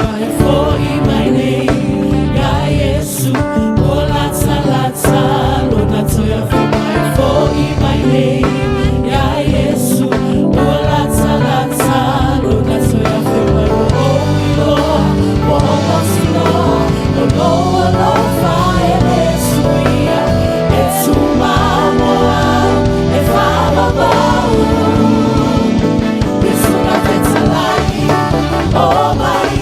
Ua e foʻi mai nei iā Iesu, Ua latalata lona toe afio mai. Foʻi mai nei iā Iesu, Ua latalata lona toe afio mai. Ua ou iloa, ua ou mautinoa, o lou alofa e le suia, e tumau mo au, e faavauvau. Iesu na fetalai, o mai,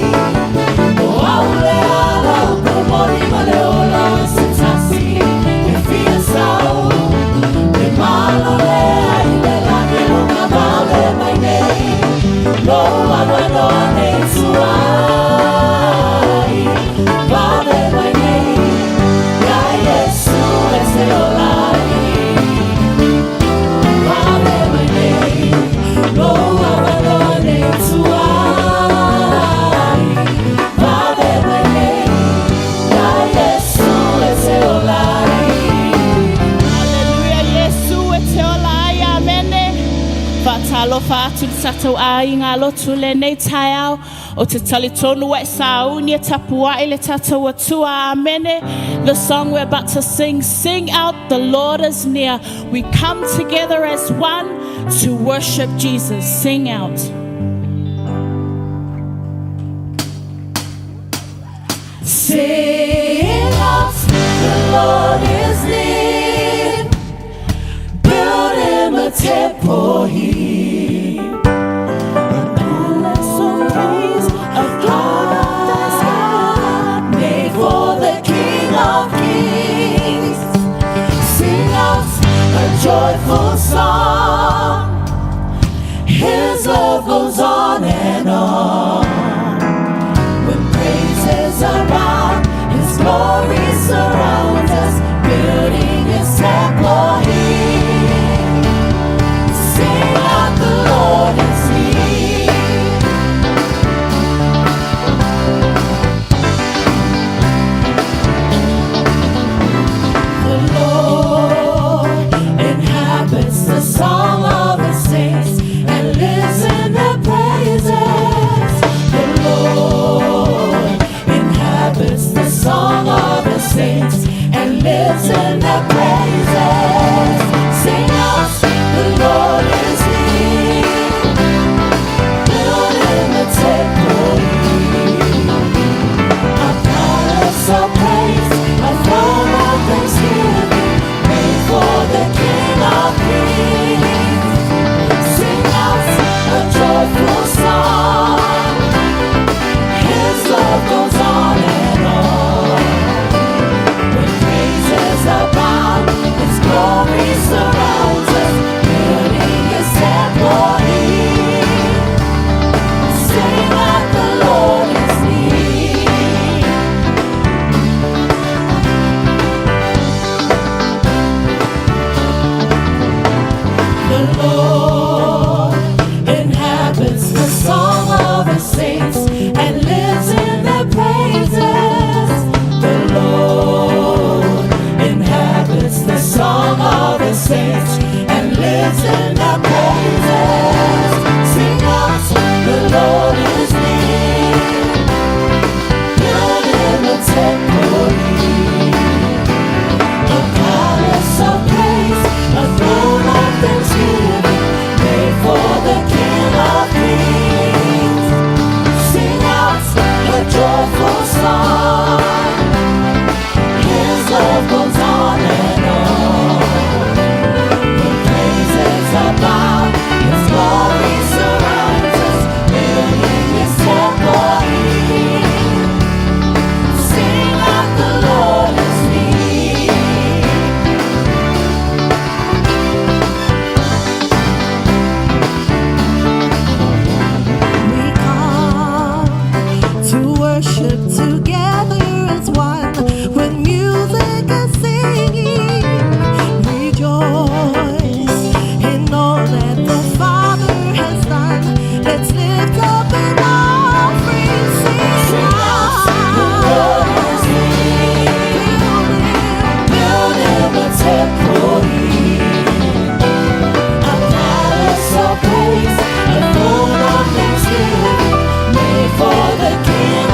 o au le ala, upu moni ma le ola, o se tasi e fia sau. Le malo lea i le lagi luga vave mai nei, lou avanoa nei tuai. Vave mai nei, iā Iesu e te ola ai. Vave mai nei, lou avanoa nei tuai. Vave mai nei, iā Iesu e te ola ai. Haleluia, Iesu e te ola ai, amene. Faatalofa atu le tatou aiga lotu lenei taeao o te talitonu e sauni e tapuai le tatou Atua, amene. The song we're about to sing, sing out, "The Lord is near." We come together as one to worship Jesus. Sing out. Sing out, the Lord is near. Build him a temple here. A palace of praise, a throne of thanksgiving, made for the King of Kings. Sing out a joyful song. His love goes on and on. When praises abound, His glory surrounds us, building His temple here. Sing out, the Lord is near. The Lord inhabits the song of His saints and lives in their praises. The Lord inhabits the song of His saints and lives in their praises. Sing out, the Lord is near. Build him a temple here. A palace of praise, a throne of thanksgiving, made for the King of Kings. Sing out a joyful song. His love goes on and on. When praises abound, His glory surrounds us, building His temple here. Sing out, the Lord is near. The Lord inhabits the song of His saints and lives in their praises. The Lord inhabits the song of His saints and lives in their praises. Sing out, the Lord is near. Build him a temple here. A palace of praise, a throne of thanksgiving, made for the King of Kings. Sing out a joyful song. His love goes on and on. When praises abound, His glory surrounds us, building His temple here. Sing out, the Lord is near. We come to worship together as one. When music is singing, rejoice in all that the Father has done. Let's lift up an offering, sing Sing out, the Lord is near. Build him a temple here. A palace of praise, a throne of thanksgiving, made for the King.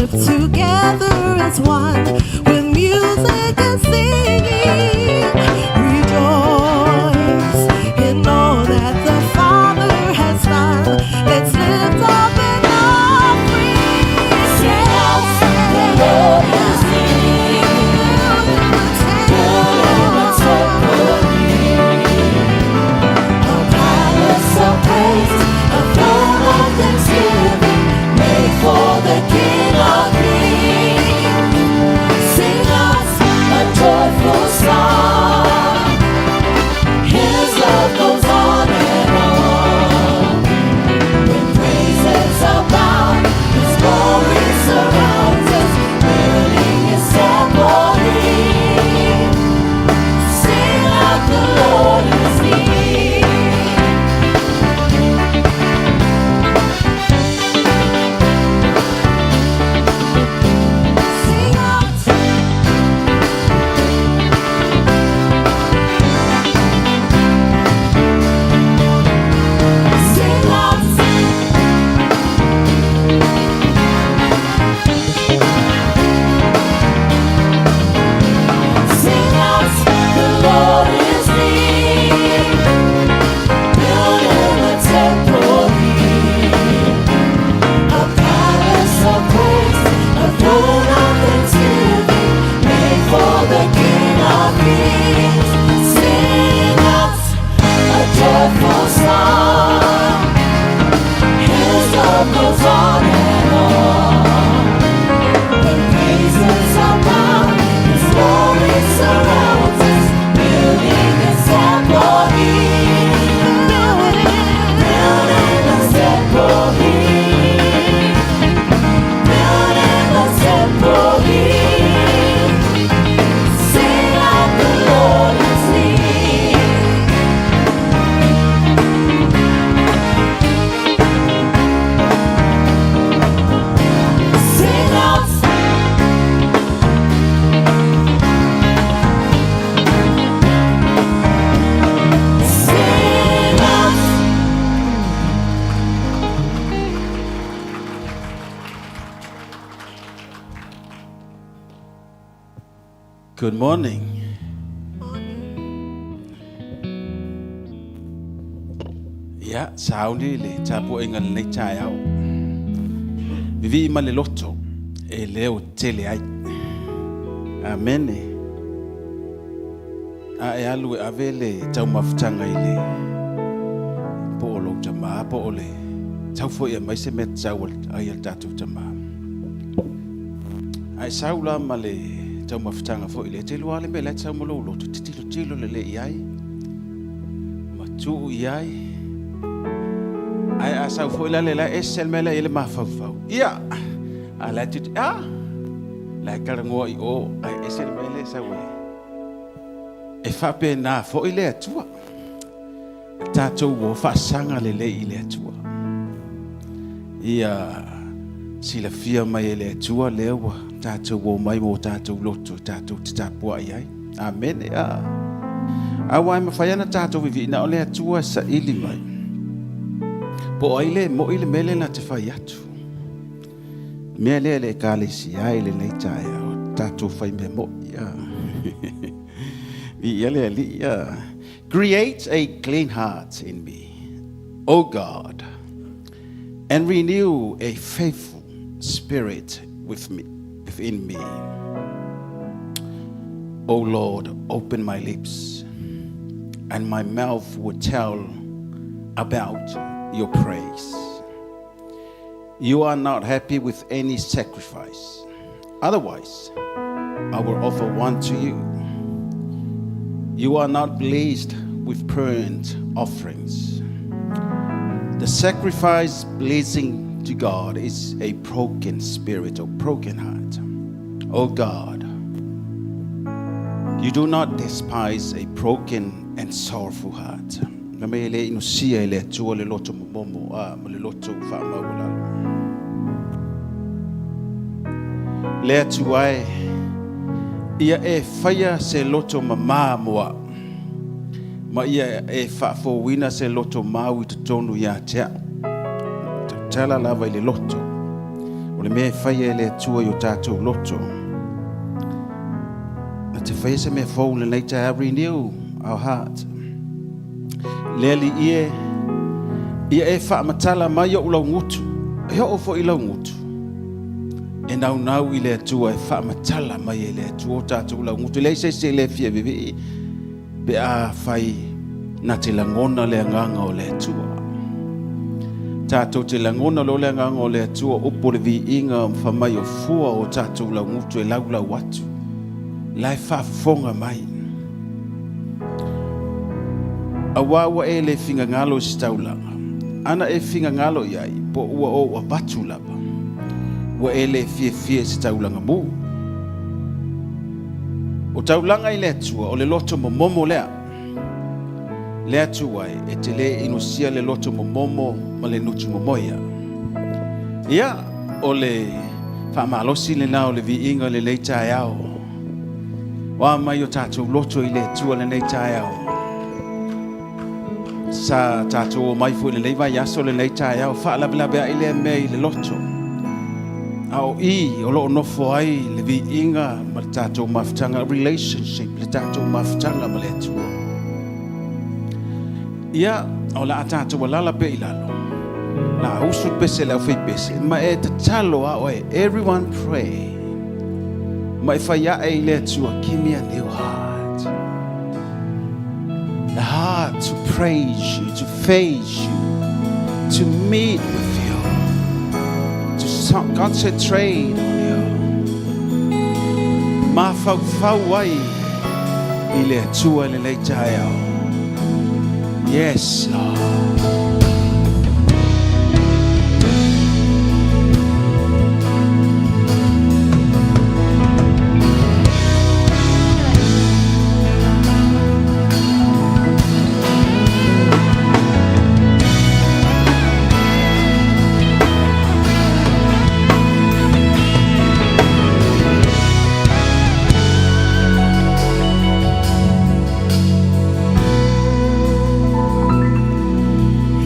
worship together as one with music and singing. Rejoice in all that the Father has done. Let's lift up an offering. Sing out, the Lord is near. Building a temple here. A palace of praise, a throne of thanksgiving, made for the King of Kings. Sing us a joyful song. His love goes on and on. When praises abound, His glory surrounds us, building His temple here. Sing out, the Lord is near. Sing out. Sing out. Sing out, the Lord is near. Building a temple here. A palace of praise, a throne of thanksgiving, made for the King of Kings. Sing out a joyful song. His love goes on and on. When praises abound, His glory surrounds us, building a temple here. Building a temple here. Building a temple here. Sing out, the Lord is near. Sing out. Sing out. Good morning. Ia, sauni le tapuaiga lenei taeao. Vivii ma le loto e leo tele ai. Amene. A e alu e ave le taumafataga i le po o lou tamā po o le tau foi e aumai se mea tatau ai a le tatou tamā. A e sau la ma le taumafataga foi lea, e te iloa lava le mea la e sau ma lou loto, e te tilotilo lelei i ai ma tuu i ai. Ae a sau foi la le la ese le mea la i ai le mafaufau. Ia, a la e titi, a, la e talanoa i o, ae ese le mea lea e sau ai. E faapena foi le Atua. Tatou o faasaga lelei i le Atua. Ia silafia mai e le Atua lea ua tatou o mai mo tatou loto e tatou te tapuai ai. Amene. A. Aua e mafai ana tatou vivii na o le Atua e saili mai. Po o ai le moi le mea lea na te fai atu. Mea lea le ekalesia ai lenei taeao, tatou fai mea moi. A. Viia le Alii. A. Create a clean heart in me, O God, and renew a faithful spirit with me, within me. O Lord, open my lips, and my mouth will tell about your praise. You are not happy with any sacrifice. Otherwise, I will offer one to you. You are not pleased with burnt offerings. The sacrifice pleasing to God is a broken spirit or broken heart. O God, you do not despise a broken and sorrowful heart. Na me le inusia i le Atua le loto momomo a ma le loto faamaualalo. Le Atua e, ia e faia se loto mamā mo au, ma ia e faafouina se loto mau i totonu ia te au. Tautala lava i le loto. le mea e faia e le Atua i o tatou loto. Na te faia se mea fou lenei taeao, renew our heart. Le Alii e, ia e faamatala mai ou laugutu, e oo foi i laugutu. E naunau i le Atua e faamatala mai e le Atua o tatou laugutu. E leai se isi e le fia vevee pe afai na te lagona le agaga o le Atua. Tatou te lagona loa le agaga o le Atua, upu o le viiga ma fai mai o fua o tatou laugutu e laulau atu. La e faafofoga mai. Auā ua e le finagalo i se taulaga, ana e finagalo i ai, po ua ou avatu lava, ua e le fiafia i se taulaga mū. O taulaga i le Atua, o le loto momomo lea. Le Atua e, e te le inosia le loto momomo ma le nutu momoia. Ia, o le faamalosi lena o le viiga i lenei taeao. Oa mai o tatou loto i le Atua lenei taeao. Sa tatou omai foi lenei vaiaso lenei taeao, faalavelave ai lea mea i le loto. A o i o loo nofo ai le viiga ma le tatou mafutaga, relationship, le tatou mafutaga ma le Atua. Ia, o le a tatou alala pea i lalo. La usu pese le au fai pese, ma e tatalo a oe, everyone pray. Ma e fai ae i le Atua, give me a new heart. The heart to praise you, to face you, to meet with you, to concentrate on you. Mafaufau ai i le Atua lenei taeao. Yes, Lord.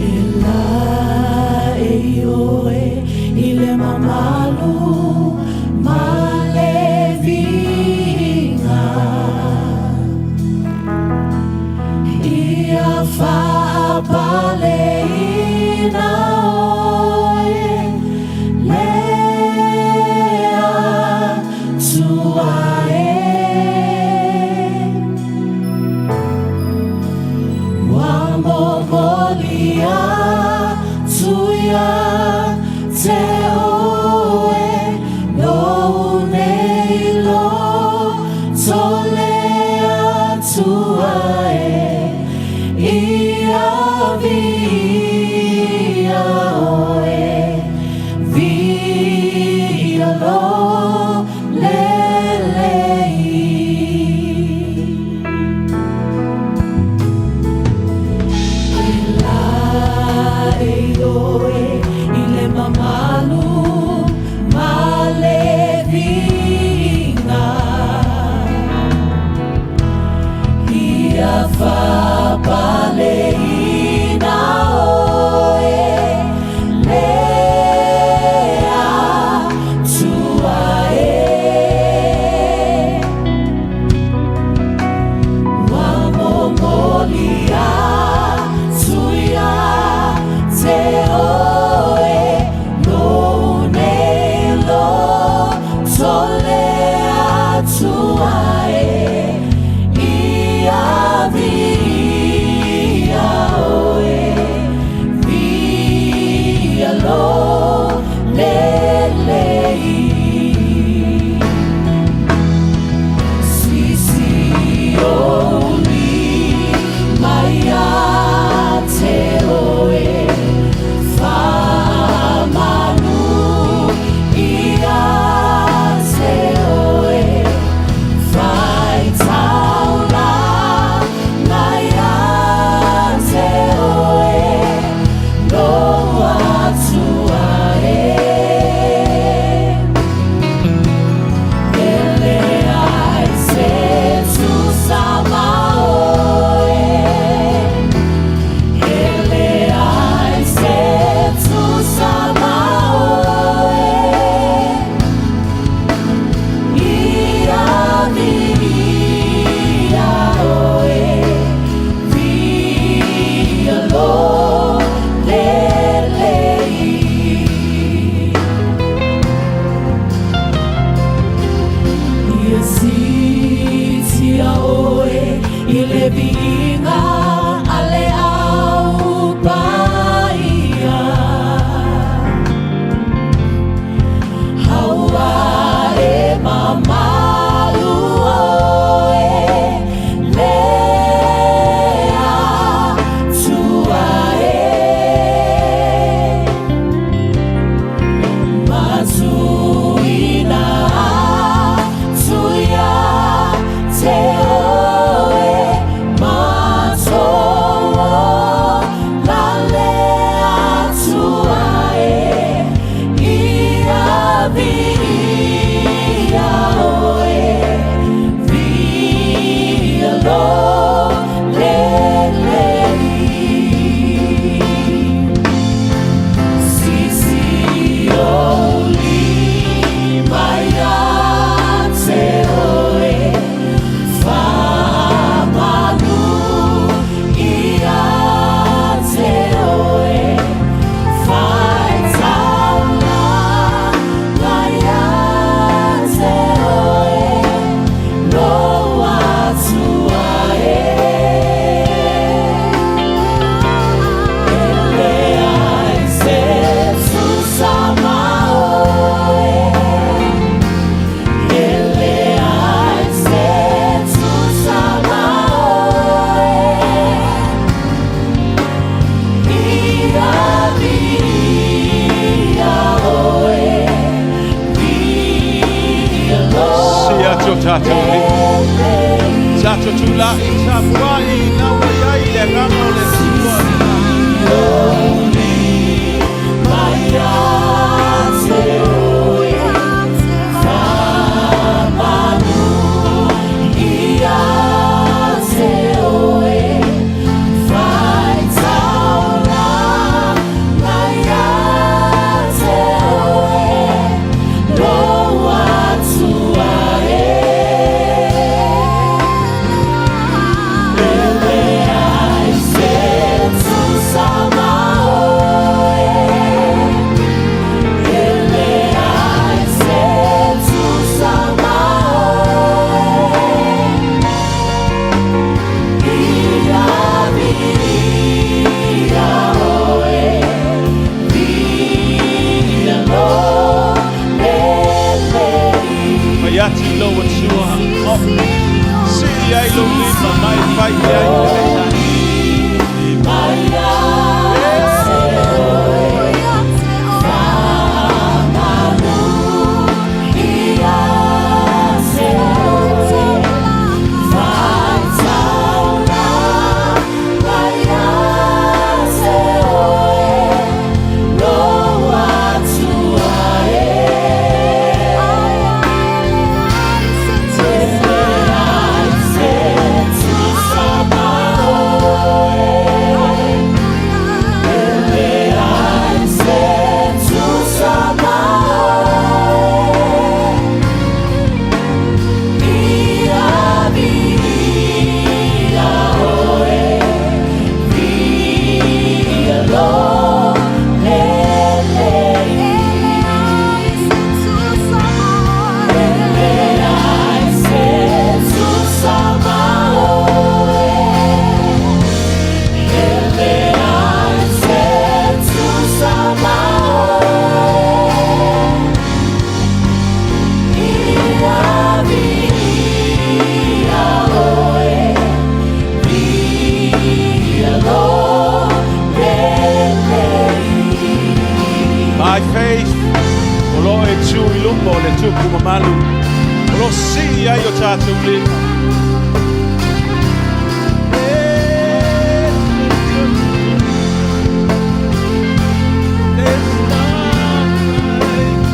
E la e i oe i le mamalu ma le viiga. Ia faapaleina oe le Atua e. Ua momoli atu ia te oe lou nei loto le Atua e. Ia viia oe, viia lou lelei. E la e i oe i le mamalu ma le viiga. Ia faapaleina oe le Atua e. Ua momoli atu ia te oe lou nei loto le Atua e. Ia viia oe, viia lou lelei. Sisi ou lima ia te oe, faamanu ia te oe, faitaulaga ia te oe, lou Atua. tatou tulai tapuai na ua i ai le agaga o le Atua. Fai atu i lou Atua, o sii ai lou lima ma e fai i ai le letaina. By faith, o lo o e tu i luma o le Tupu mamalu, o lo o sii ai o tatou lima. There's none like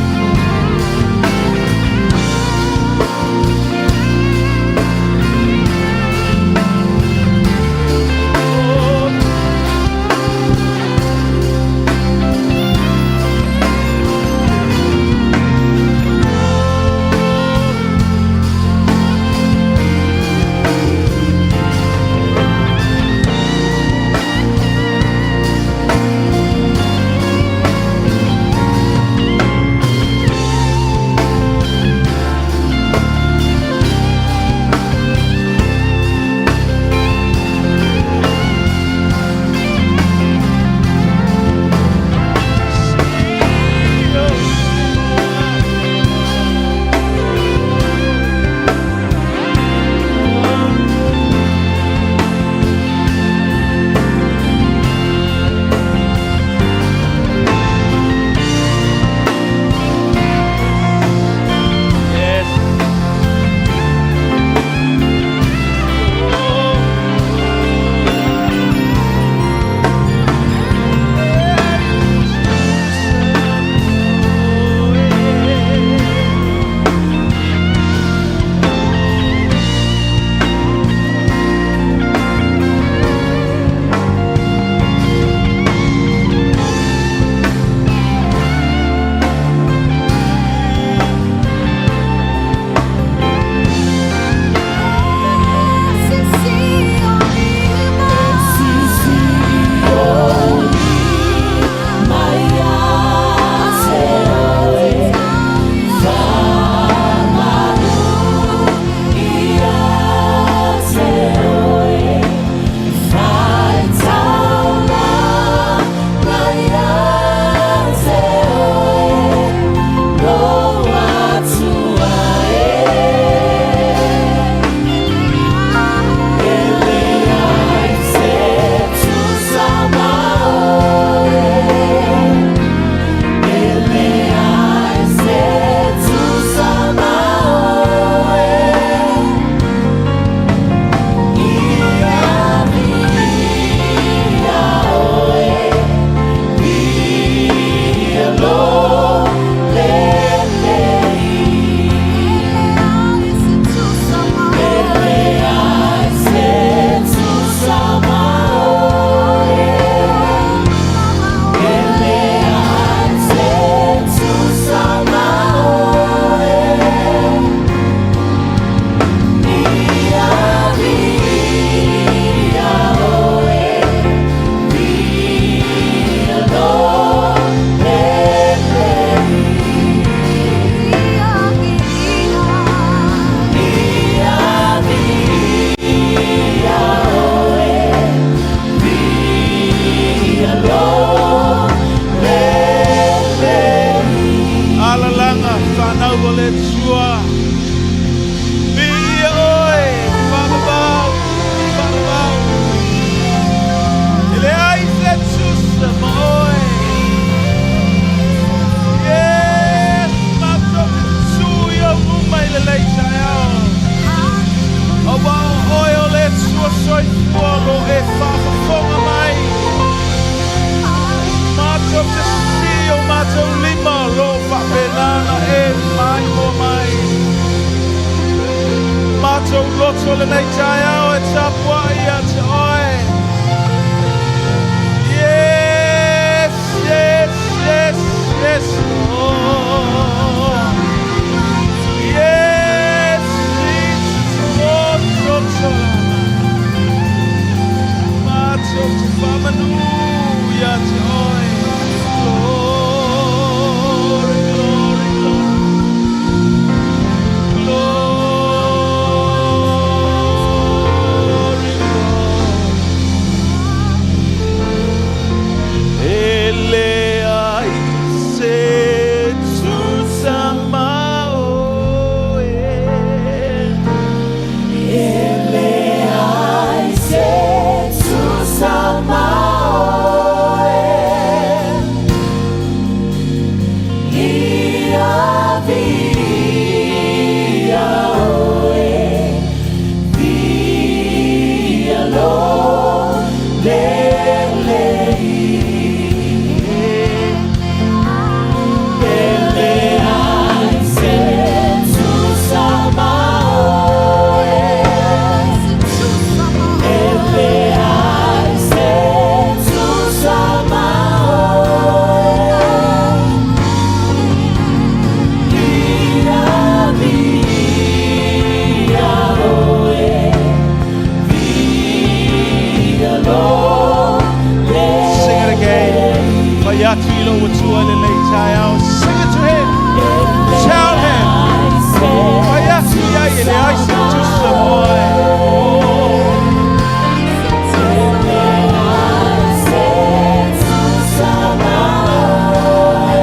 mātou loto lenei taeao e tapuai ia te oe. Yes, yes, yes, yes, Lord. Yes, Jesus, Lord, loto. Mātou te whamanu ia te oe. Glory, glory, glory. Glory, glory. E leai se tusa ma oe. E leai se tusa ma oe. Ia viia oe, viia lou lelei. E leai se tusa ma oe. E leai se tusa ma oe. Ia viia oe, viia lou Sing it again. Fai atu i lou Atua lenei taeao. Sing it to him. Tell him. Fai atu ia i leai se tusa ma oe. Oh. Se tusa ma oe.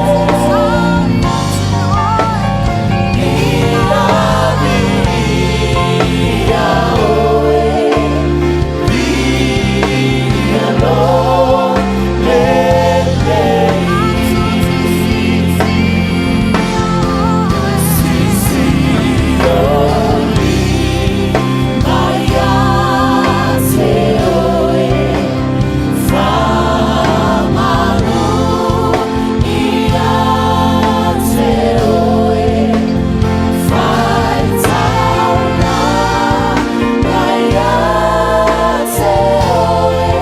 Ia viia oe, viia lou lelei. Sisioli mai ia te oe, whamanu ia te oe, whaitauna mai ia te oe,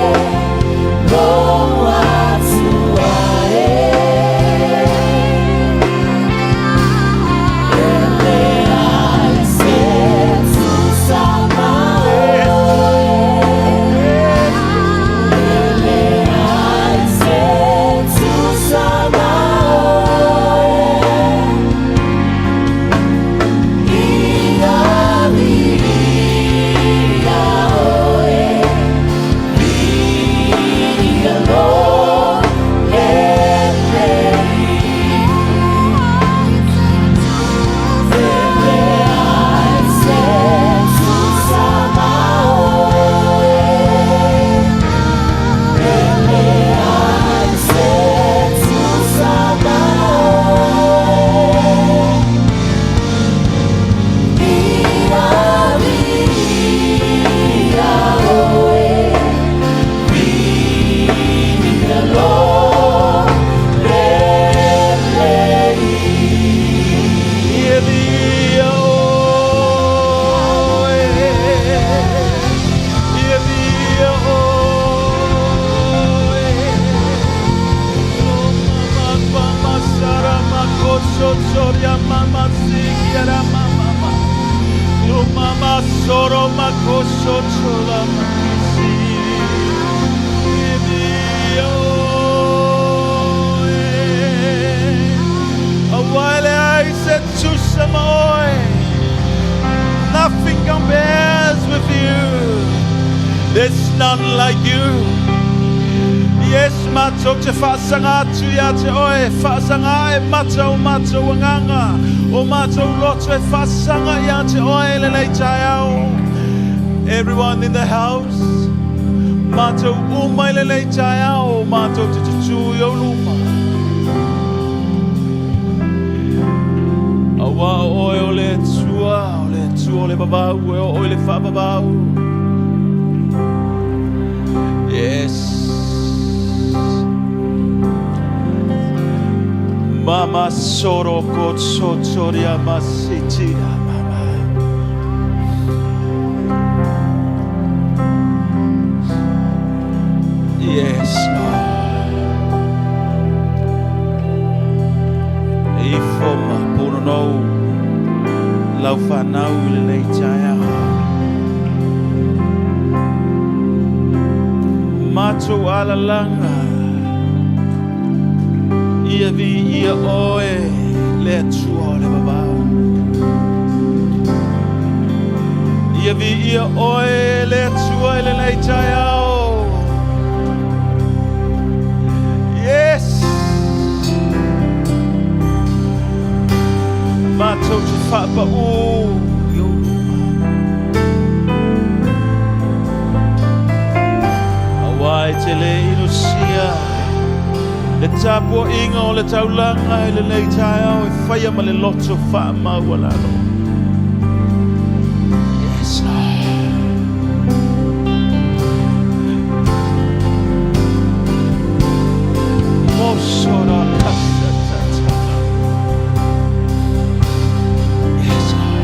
lou Atua e. E leai se tusa ma oe. E leai se tusa ma oe. Ia viia oe, viia lou lelei. E leai se tusa ma oe. E leai se tusa ma oe. Ia viia oe, viia lou lelei. Ia viia oe. Ia viia oe. Mama sara makoso soria mama sikiara mama. Lo mama soro makoso chola makisi. Ia viia oe. Aua e leai se tusa ma oe. Nothing compares with you. There's none like you. Yes, mātou te whaasaga atu ia te oe, whaasaga e mātou mātou anganga, o mātou loto e whaasaga ia te oe lenei taeao. Everyone in the house, mātou uma i lenei taeao, mātou te tutu i o luma. Aua oe o le Atua, o le Atua o le vavau, e o oe le whaavavau. Yes. Mama soro kotsotoria masitia mama. Yes, Lord. E ifo ma punonou lau whanau i lenei taeao. Matou alalaga ia viia oe le Atua o le vavau. Ia viia oe le Atua i lenei taeao. Yes! Matou te faapau i ou luma. Auā e te le inusia le tapuaiga o le taulaga i lenei taeao e faia ma le loto faamaualalo. Yes, Lord. Mosora kasatata. Yes, Lord.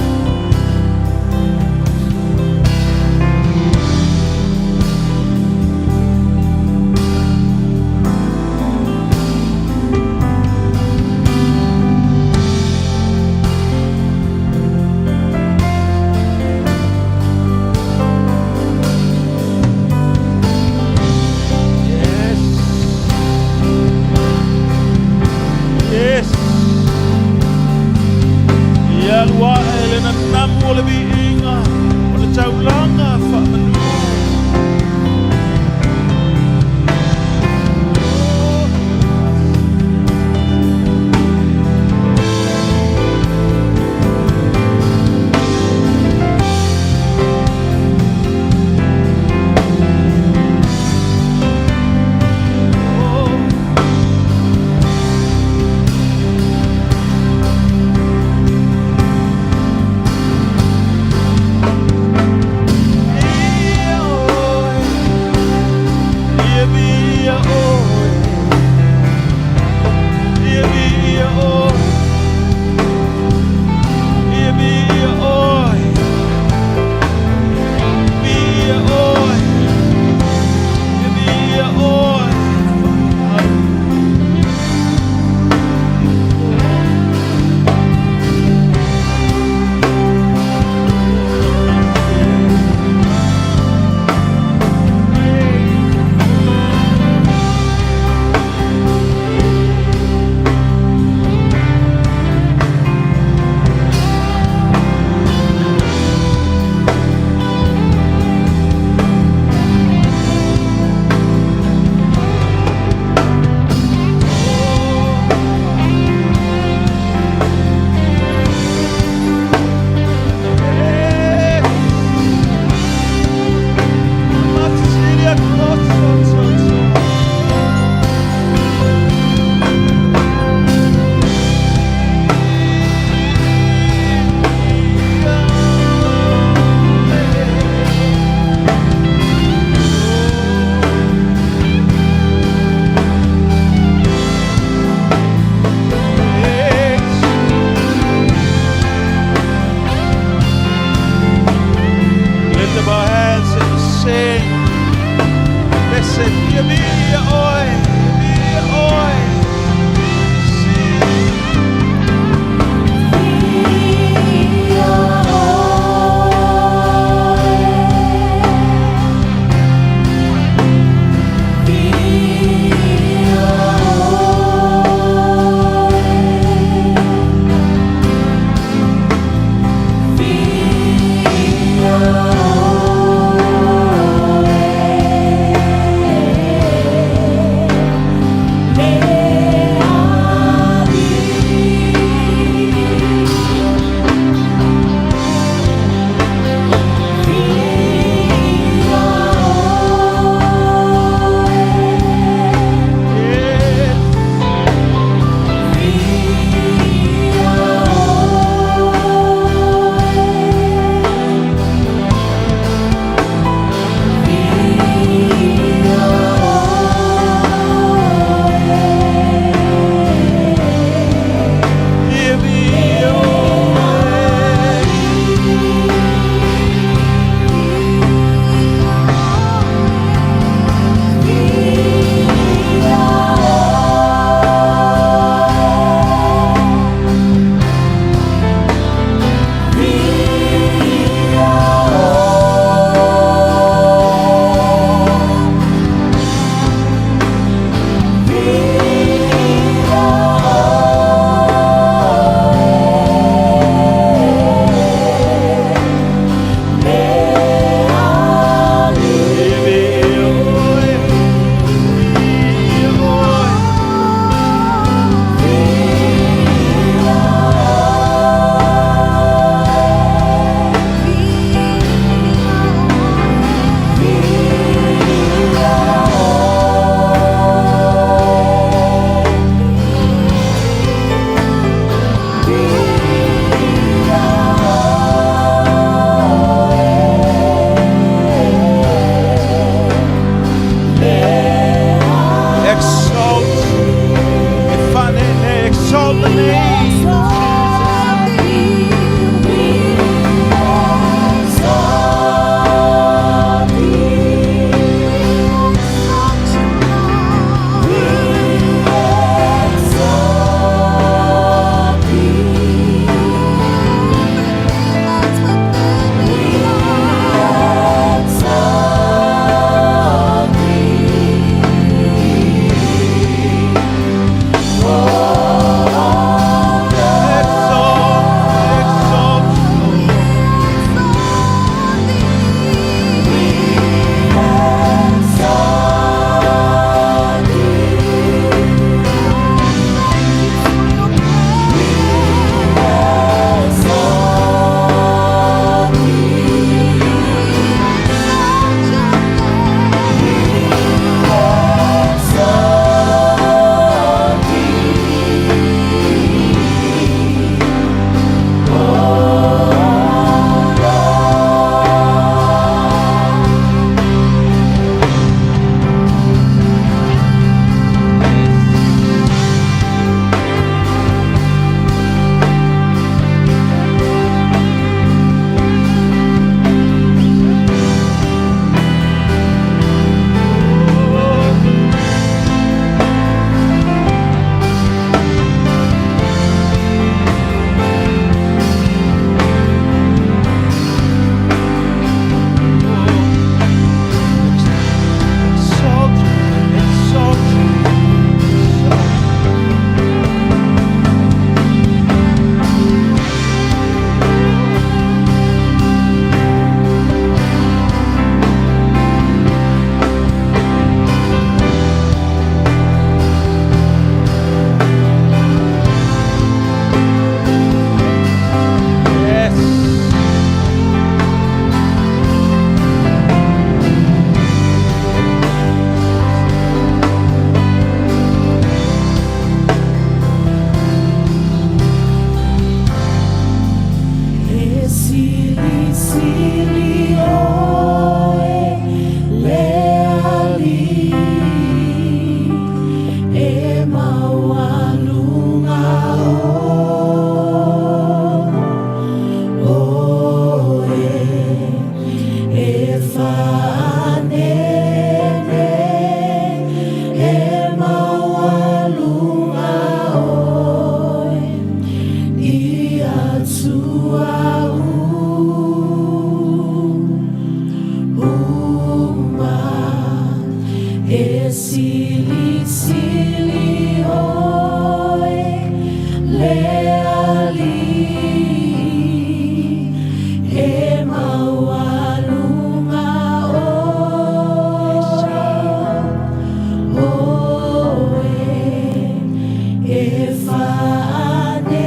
E fa'anene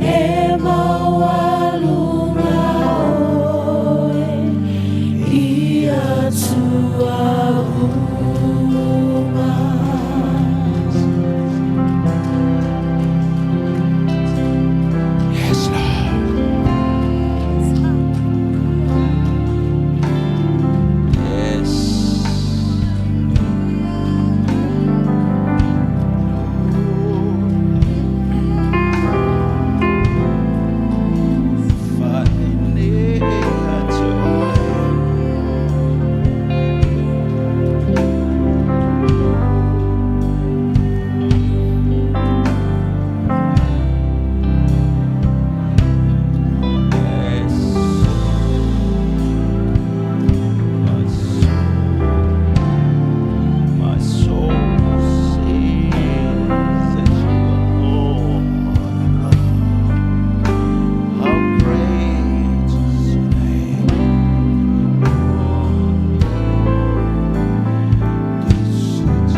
e maualuga oe i atua uma. Yes, Lord. Yes. Fa'anene ia te oe. Yes. My soul, my soul sings that you are Lord. How great is your name. This is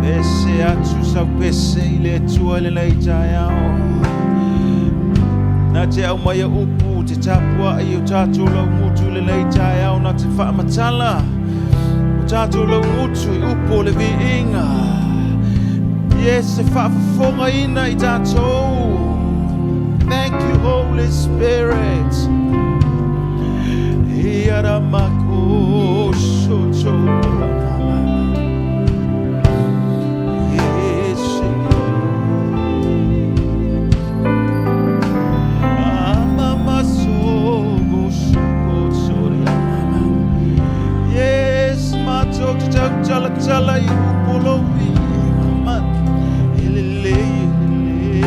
Pese atu sau pese i le Atua i lenei taeao. Na te au mai upu te tapua i o tātou lau ngutu i lenei taeao na te whaamatala. O tātou lau ngutu i upu o le viiga. Yes, e whaafafonga ina i tātou. Thank you, Holy Spirit. Ia mako soto. Yes, Mama so so. Yes, ma to te tala tala i upolo i ma elele elele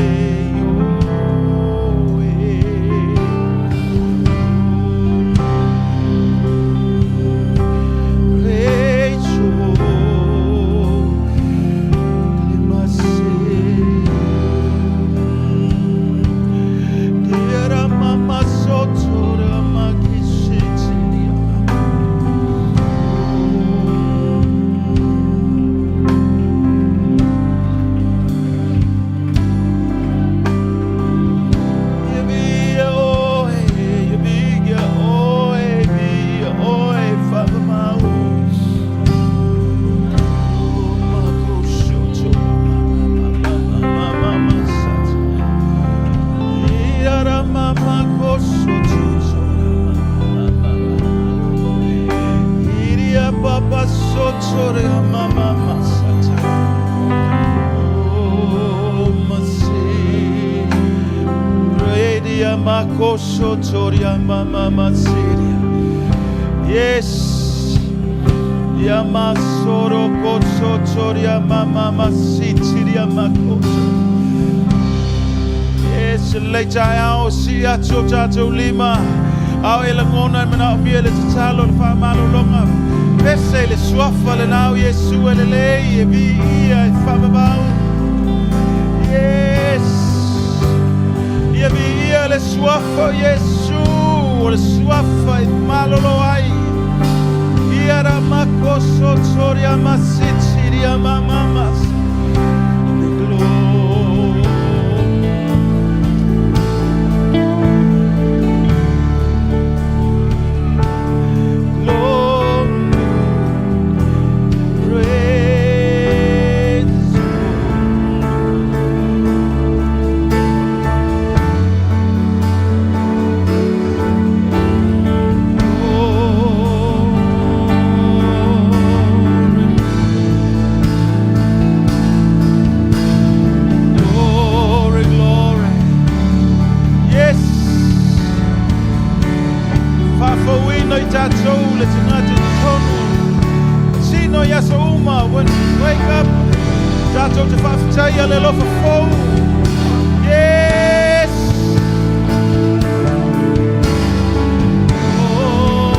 o e. Great mama sotora makishitiria. Mama masata. Oh, masi. Redia makoso toria mama masiria. Yes. Yamasoro koso toria mama masitiria makoso. Yes, le taeao si atu o tātou lima. Ao e lagona e mana o mia le tatalo le whamalolonga. Pese le suafa le nau Yesu e le lei e vi ia e whamabau. Yes. Ia vi ia le suafa o Yesu. O le suafa e malolo ai. Ia ra makoso toria masitiria mamamas. Glory. Glory, praise. Glory. matou le tagata i totonu. Tino i aso uma, when we wake up, tatou te faafetaia le alofa fou. Yes! Oh,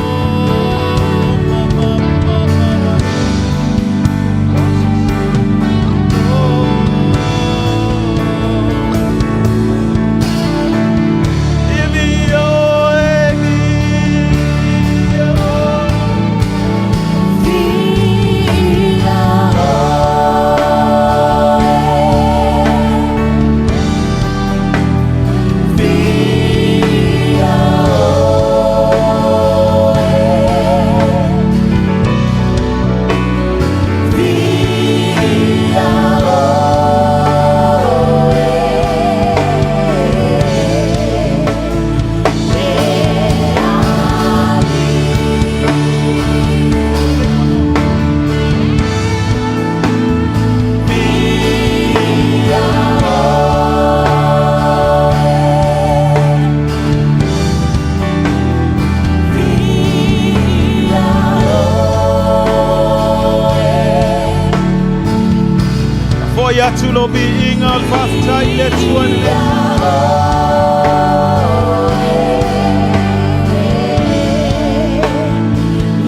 ma, ma, ma, ma, ma. Oh. Ia viia oe, viia oe. Viia oe. Viia oe. Viia oe. Le Alii. Viia oe. Viia oe. Faafoi atu lou viiga o le faafetai i le Atua i le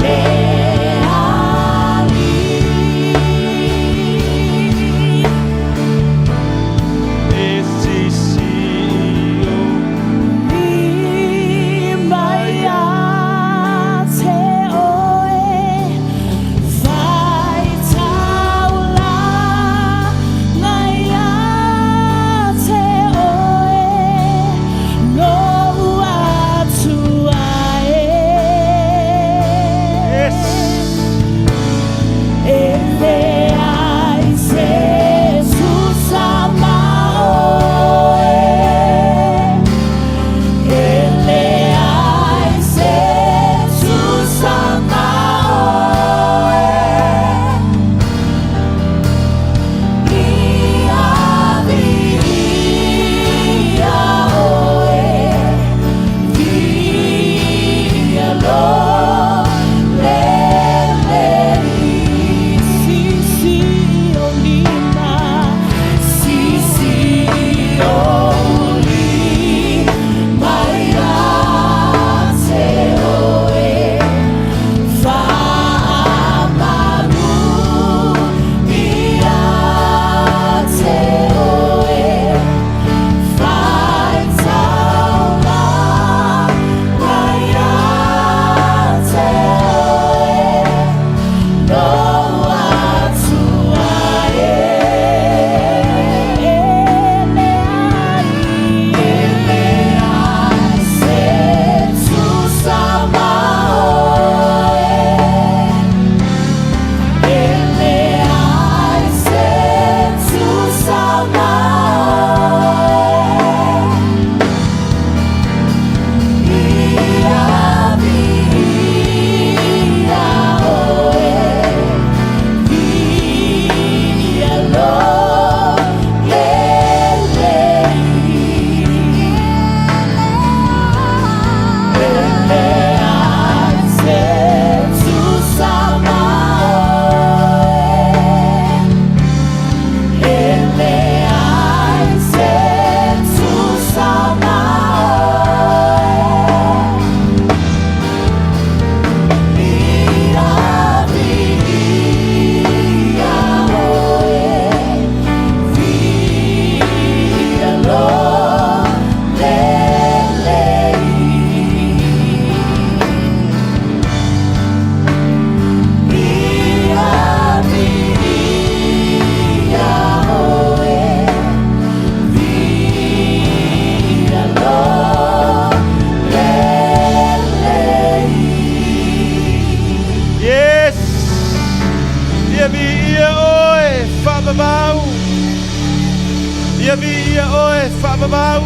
Le Alii. E sisi o Lima ia te oe Faitaulaga ia te oe Lou Atua e. Yes! E leai se tusa ma oe. E leai se tusa ma oe. Ia viia oe. Viia lo le lei. Sisi o lima. Sisi o lima ia te oe. Faamalu ia te oe. Faitaulaga ia te oe. Lou Atua e. E leai. E leai se tusa ma oe. E leai se tusa ma oe. Ia viia oe. Viia lo le lei. E leai se tusa ma oe. E leai se tusa ma oe. Ia viia oe. Viia lo le lei. Ia viia oe. Viia lo le lei. Yes! Ia viia oe, faavavau. Ia viia oe, faavavau.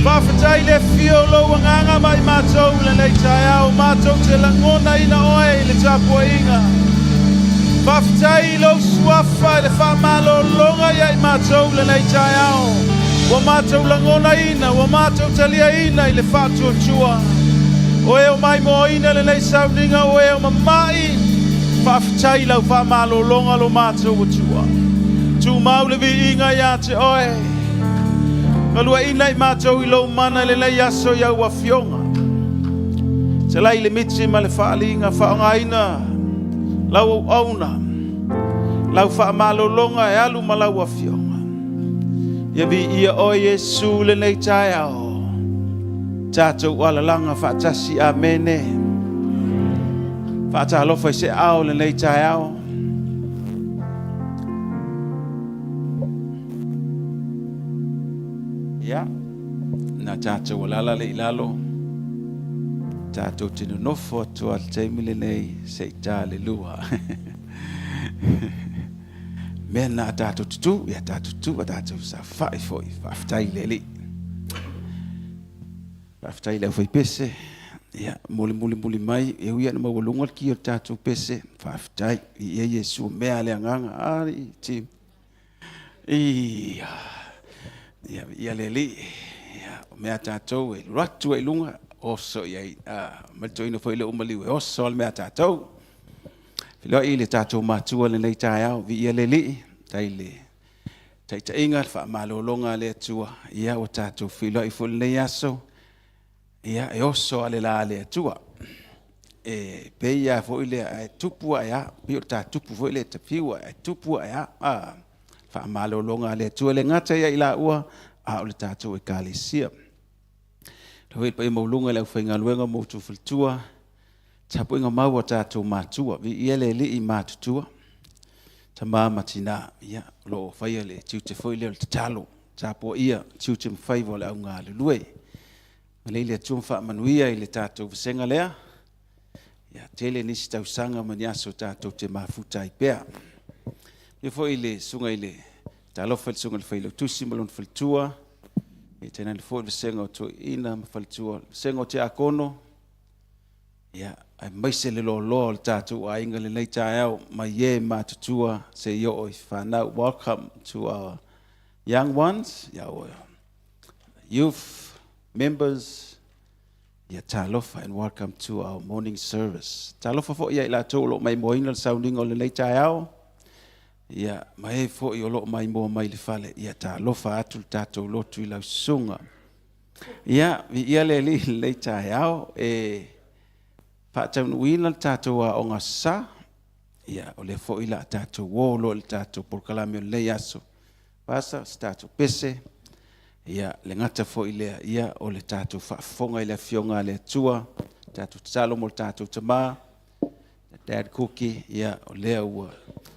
Faafetai le afio o lou Agaga ma i matou lenei taeao, matou te lagonaina oe i le tapuaiga. Faafetai i lou suafa i le faamalologa ia i matou lenei taeao. Ua matou lagonaina, ua matou taliaina i le faatuatua. O e o maimoaina lenei sauniga, o e o mama'i, faafetai i lau faamalologa lo matou Atua. Tumau le viiga iā te Oe. Galueaiina i matou i lou mana i lenei aso i au Afioga. Talai le miti ma le faaliga, faaaogaina lau auauna, lau faamalologa e alu ma lau Afioga. Ia viia Oe Iesu i lenei taeao. Tatou alalaga faatasi. Amene. Faatalofa i se ao lenei taeao. Ia, na tatou alala le i lalo, tatou te nonofo atu a le taimi lenei se i ta le lua. Mea na a tatou tutū, ia tatou tutū, a tatou saofai foi. Faafetai i le Alii. Faafetai i le aufaipese, ia, mo le mulimuli mai, e ui lava ina maualuga le ki o le tatou pese, faafetai. Viia Iesu, mea a le agaga. Alii, team. Ia, ia, viia le Alii. Ia, o mea a tatou e alu atu ai i luga, oso i ai. Ah, ma le toeaina foi le uma liu e oso le mea a tatou. Feiloai i le tatou matua i lenei taeao, viia le Alii, tai le taitaiga, le faamalologa a le Atua, ia ua tatou feiloai foi i lenei aso, ia e oso lava le la a le Atua. E pei lava foi lea, ae tupu ae lava, pei o le ta tupu foi lea e ta fiu ae tupu ae lava, a, faamalologa a le Atua, e le gata ia i laua, a o le tatou Ekalesia. Le foi paia maualuga i le aufaigaluega ma outou faletua, tapuaiga mau a tatou matua, viia le Alii matutua, tama ma tina, ia, o lo o faia le tiute foi lea o le tatalo, tapuaia tiute ma faiva o le augalulue. Agalelei le Atua ma faamanuia i le tatou vasega lea. Ia, tele nisi tausaga ma ni aso tatou te mafuta ai pea. Ia foi le susuga i le talofa i le susuga i le Failautusi ma lona faletua, ia tainane foi le vasega o toeaiina ma faletua, le vasega o tiakono, ia, aemaise le loaloa o le tatou aiga i lenei taeao, mai e matutua seia oo i fanau. Welcome to our young ones, our youth members, ia talofa and welcome to our morning service. Talofa foi ia i latou o lo o maimoaina le sauniga o lenei taeao, ia, ma e foi o lo o maimoa mai le fale, ia talofa atu le tatou lotu i lau susuga. Ia, viia le Alii i lenei taeao, e faataunuuina le tatou aoga sa, ia, o lea foi la tatou o loa i le tatou polokalame o lenei aso. Pasa, se tatou pese, ia, le gata foi lea, ia, o le tatou faafofoga i le Afioga a le Atua, tatou tatalo mo le tatou tama, Dad Cookie, ia, o lea ua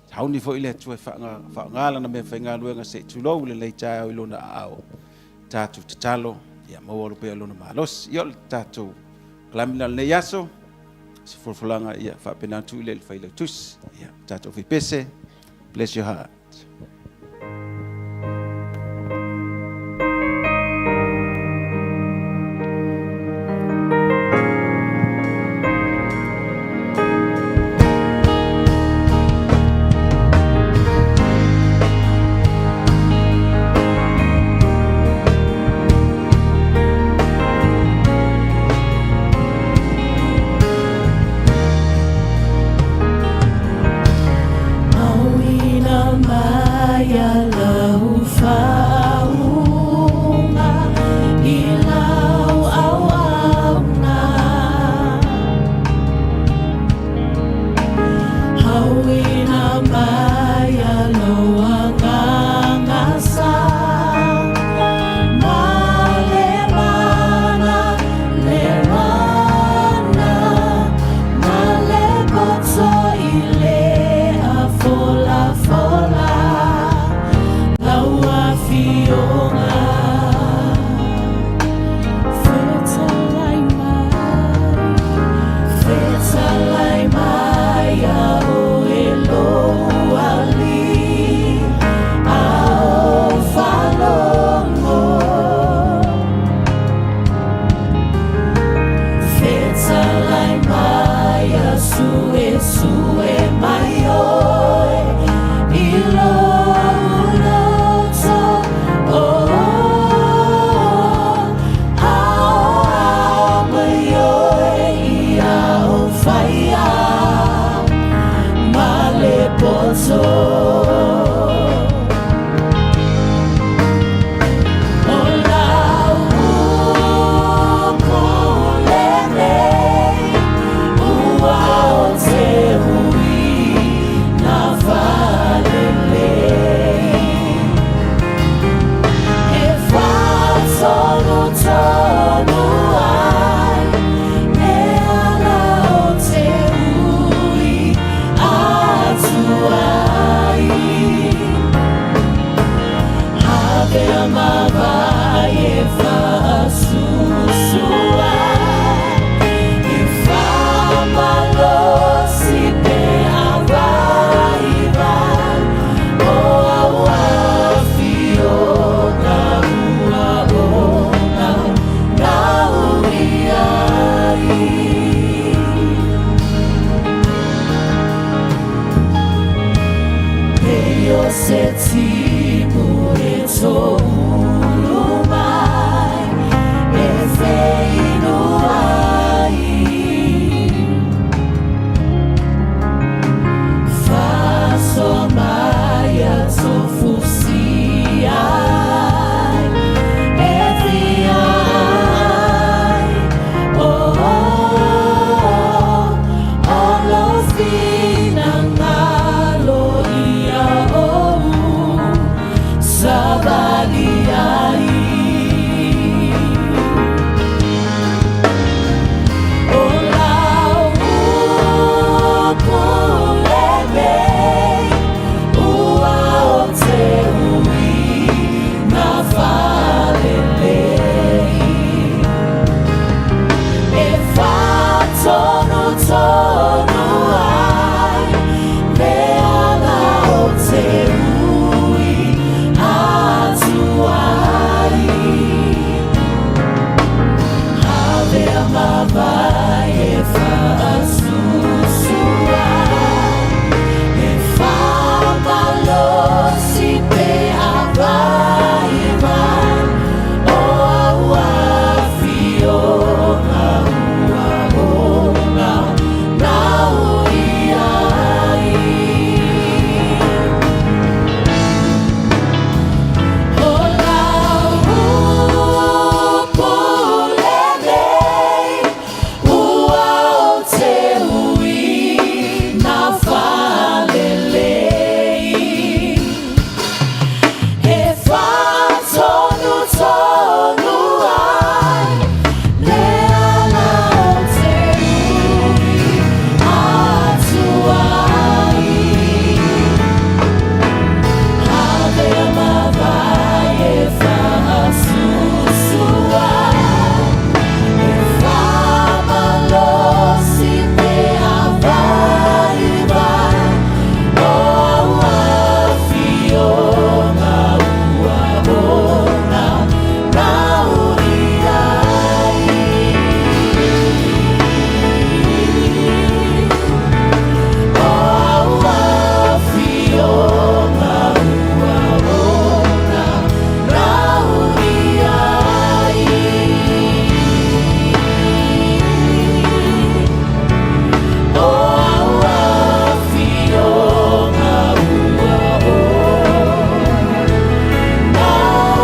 sauni foi le Atua e faaaoga lana mea faigaluega se i tulou lenei taeao i lona aao. Tatou tatalo, ia maua pea lona malosi. Ia, o le tatou kalami la lenei aso, se folafolaga, ia, faapena atu i le Failautusi. Ia, tatou faipese, bless your heart. o se timu e toulu mai e feinu ai. Fasoa mai a tofusi ai e fia ai. Oh, oh, oh, o lou finagalo ia ou savali ai. O lau upu lenei ua o te ui na faalelei. E faatonutonu ai le ala o te ui atu ai. Avea ma vai e faasuasua, e faamalosi pe a vaivai, o au afioga ua ona nau i ai. O lau upu lenei ua o te ui na faalelei. E faatonutonu ai le ala o te ui atu ai. Avea ma vai e faasuasua, e faamalosi pe a vaivai, o au afioga ua ona nau i ai. O au afioga ua ona nau i ai. O au afioga ua ona nau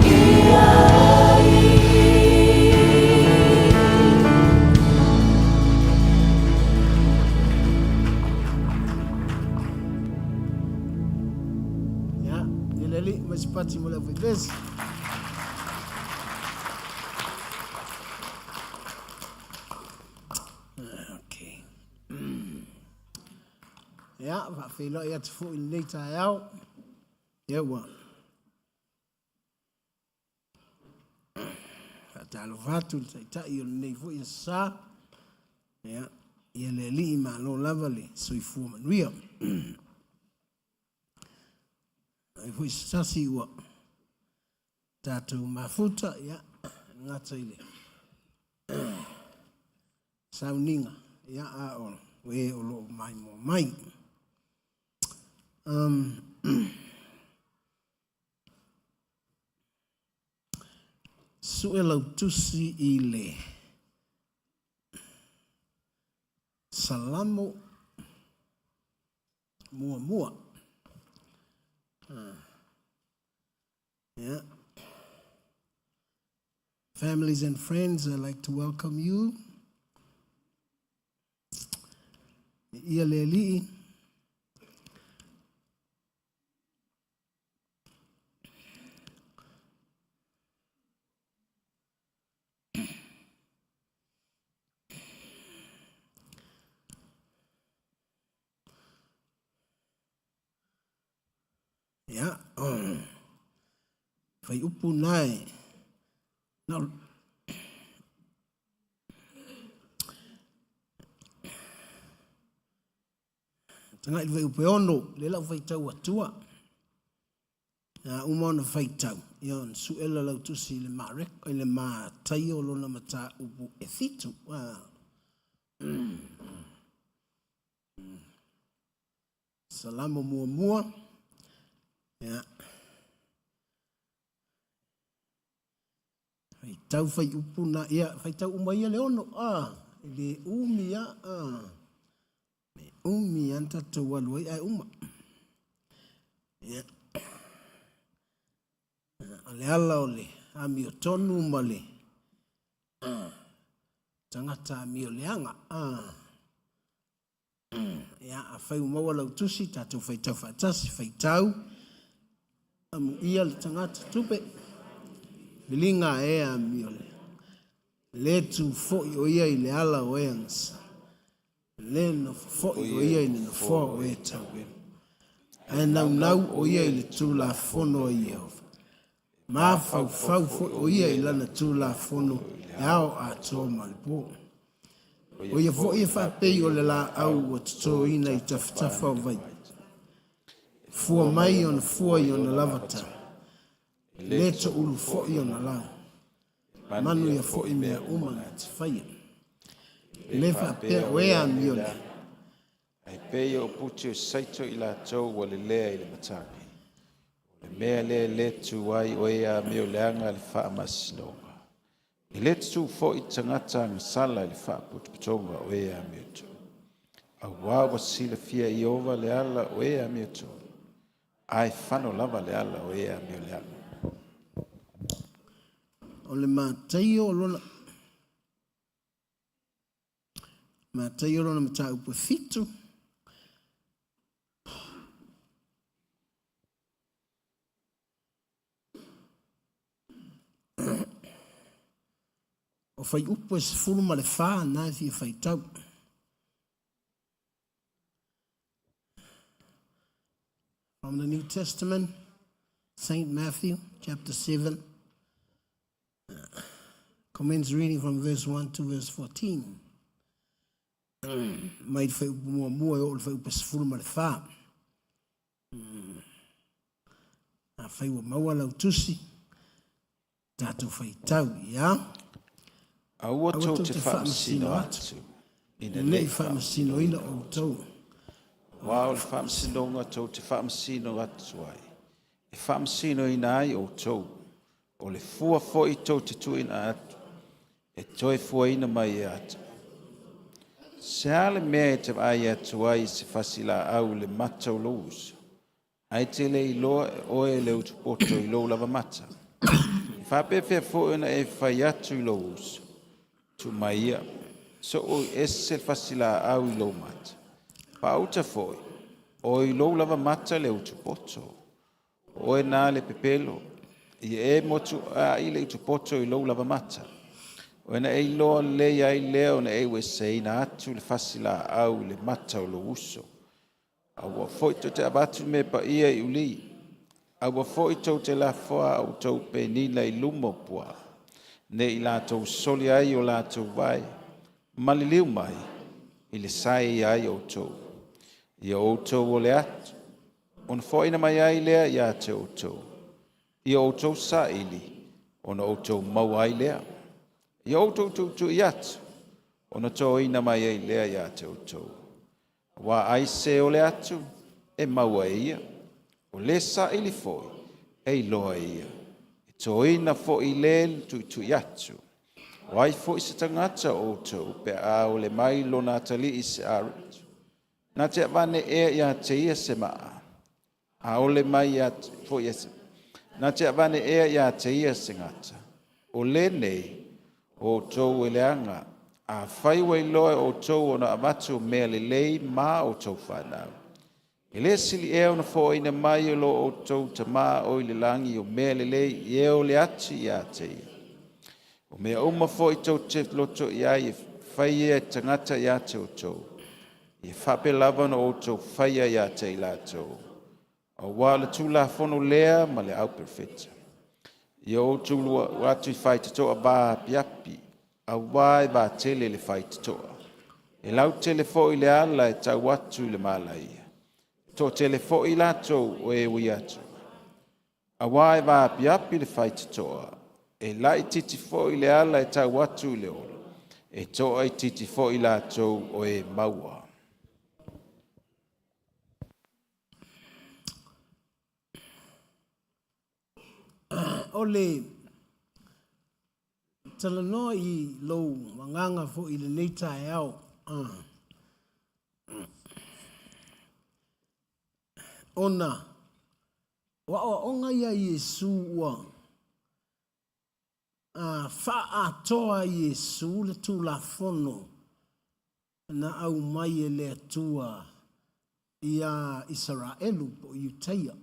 i ai. Ia, e le alii ma se pati mo le aufaipesi. Okay. Ia, faafeiloai atu foi i lenei taeao. Ia ua faatalofa atu i le taitai o lenei foi aso sa. Ia, ia le alii malo lava le soifua manuia. Ai foi se tasi ua tatou mafuta, ia, gata i le sauniga, ia, a o e o lo o maimoa mai. Sue lau tusi i le Salamo muamua. Yeah. Families and friends, I'd like to welcome you. Ia le alii. Ia, oh. Fai upu nae. Na Tagai le fuaiupu e ono, lea lau faitau atua. A uma ona faitau, ia ona sue la lau tusi i le Mareko, i le Mataio lona mataupu e fitu. Salamo muamua. Ia. Faitau faiupu na, ia, faitau uma ia le ono. Ah, e le umi a. Ah. Le umi a tatou alu ai ae uma. Ia. O le ala o le amiotonu ma le tagata amioleaga. Ah. Ia, afai ua maua lau tusi, tatou faitau faatasi, faitau, amuia le tagata tupe, viliga e amio le. Le tu foi o ia i le ala o e agasa. Le nofo foi o ia i le nofoa o e tauelo. Ae naunau o ia i le Tulafono a Ieova. Mafaufau foi o ia i lana Tulafono e ao atoa ma le po. O ia foi e faapei o le laau ua totoina i tafatafa o vai. Fua mai ona fua i ona lava tau. Le toulu foi ona lau. Manuia foi mea uma na te faia. Le faapea o e amio lea. Ae pei o puti o saito i latou ua lelea i le matagi. O le mea lea le tu ai o e amio leaga le faamasinoga. E le tutu foi tagata agasala i le faapotopotoga o e amiotonu. Auā ua silafia e Ieova le ala o e amiotonu, ae fano lava le ala o e amioleaga. O le Mataio lona Mataio lona mataupu e fitu. O faiupu e 14 na e fia faitau. From the New Testament, St. Matthew, chapter 7. Commence reading from verse 1 to verse 14. Mai le faiupu muamua e oo le faiupu 14. Afai ua maua lau tusi, tatou faitau, ia. Aua tou te faamasino atu, ina ne i faamasinoina outou. Aua o le faamasinoga tou te faamasino atu ai, e faamasinoina ai outou. O le fua foi tou te tuuina atu, e toe fuaina mai ia te. Se a le mea e te vaai atu ai i se fasilaau i le mata o lou uso, ae te le iloa e oe le utupoto i lou lava mata. E faapefea foi ona e fai atu i lou uso, tuu mai ia, soo ese le fasilaau i lou mata. Paauta foi, o i lou lava mata le utupoto. O oe na le pepelo, ia e motu ai le utupoto i lou lava mata. O na e iloa lelei ai lea ona e ueseina atu le fasilaau i le mata o lou uso. Aua foi tou te avatu mea paia i ulī. Aua foi tou te lafoa outou penina i luma o puaa, ne i latou soli ai o latou vae, maliliu mai i le sae ia ai outou. Ia outou o le atu, ona foaina mai ai lea ia te outou. Ia outou saili, ona outou maua ai lea. Ia outou tuitui atu, ona toina mai ai lea ia te outou. Aua ai se o le atu, e maua e ia. O le saili foi, e iloa e ia. E toina foi le tuitui atu. O ai foi se tagata o outou, pe a ole mai lona atalii se areto. Na te avane ea ia te ia se maa. A ole mai ia foi e se. Na te avane ea ia te ia se gata. O lenei, o outou e leaga. Afai ua iloa e outou ona avatu mea lelei ma outou whanau. E le sili ea ona foaina mai o lo outou tamā o i le lagi o mea lelei i e o le ati ia te ia. O mea uma foi tou te loto i ai e faia e tagata ia te outou. Ia faapea lava ona outou faia ia te i latou. Auā le Tulafono lea ma le au perofeta. Ia outou lua atu i faitotoa vaapiapi, auā e vatele le faitotoa. E lautele foi le ala e tau atu i le malaia. E toatele foi latou o e ui atu. Auā e vaapiapi le faitotoa, e laitiiti foi le ala e tau atu i le ola. E toaitiiti foi latou o e maua. O le talanoa i lou agaga foi i lenei taeao, ona o aoaoga ia a Iesu ua faaatoa e Iesu le Tulafono na aumai e le Atua iā Isaraelu po o Iutaia.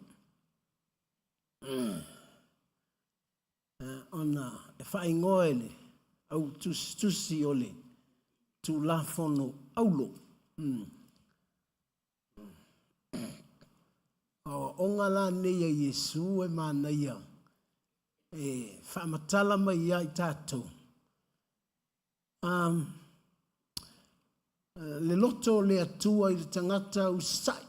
Ona e faaigoa e le au tusitusi o le Tulafono Aulo. O aoaoga la nei a Iesu e manaia e faamatala mai ia i tatou le loto o le Atua i le tagata usitai.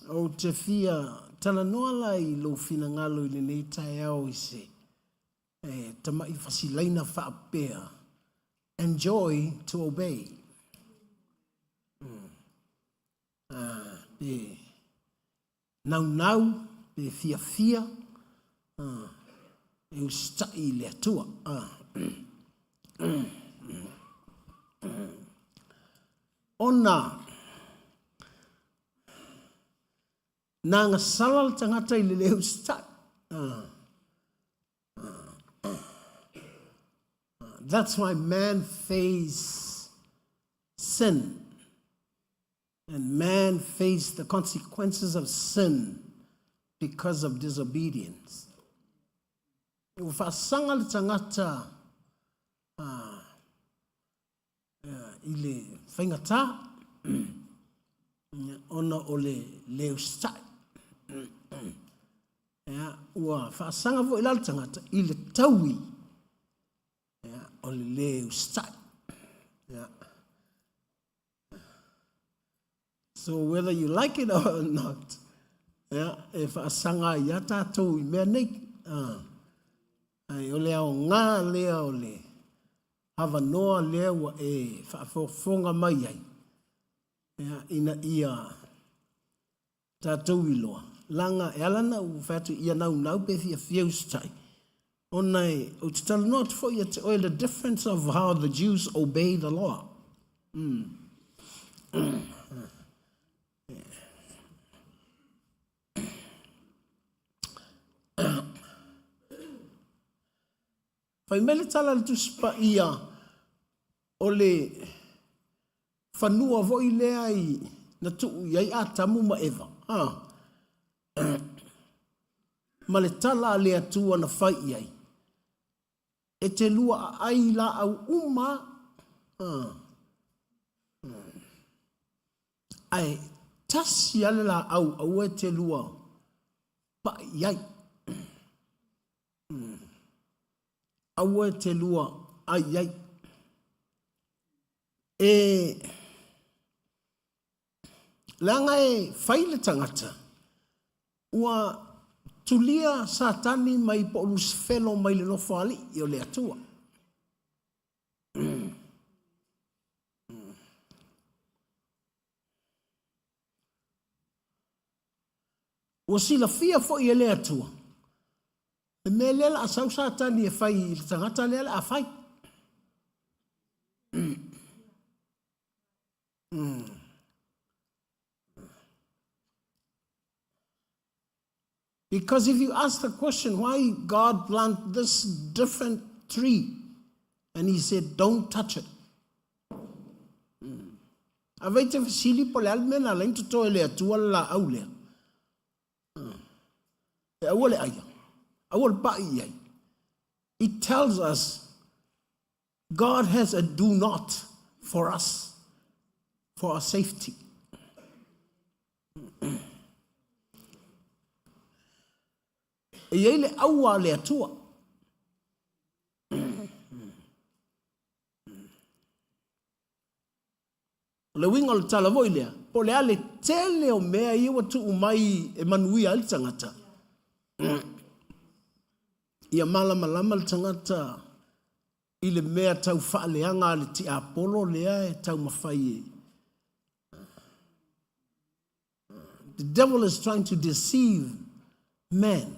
Ou te fia talanoa la i lou finagalo i lenei taeao i se tama'i fasilaina faapea, Enjoy to obey. Pe naunau, pe fiafia e usitai i le Atua. Ona na gasala le tagata i le le usitai. That's why man face sin. And man face the consequences of sin because of disobedience. Ua faasaga le tagata i le faigatā ona o le le usitai. Ua faasaga foi la le tagata i le taui o le le usitai. So whether you like it or not, e faasaga ai ia tatou i mea nei. Ai o le aoga lea o le avanoa lea ua e faafofoga mai ai, ina ia tatou iloa, leaga e ala ona ou fai atu ia naunau pe fiafia usitai, ona e, ou te talanoa atu foi ia te oe the difference of how the Jews obey the law. Fai mai le tala a le Tusi Paia, o le fanua foi lea i na tuu i ai Atamu ma Eva, a, ma le tala a le Atua na fai i ai, e te lua aai laau uma, a, ae tasi lava le laau aua e te lua pai i ai. Aua e te lua ai ai. E leaga e fai le tagata, ua tulia Satani mai po o Lusifelo mai le nofoalii o le Atua. Ua silafia foi e le Atua le mea lea la a sau Satani e fai i le tagata lea la a fai. Because if you ask the question why God plant this different tree and he said don't touch it. A vai te fesili po le a le mea na ala ai ona toto e le Atua le laau lea. E aua le aia, aua le pai i ai. It tells us God has a do not for us, for our safety. E i ai le aua a le Atua. O le uiga o le tala foi lea, po o le a le tele o mea ia ua tuu mai e manuia ai le tagata. Ia malamalama le tagata i le mea tau faaleaga a le tiapolo lea e taumafai e. The devil is trying to deceive man.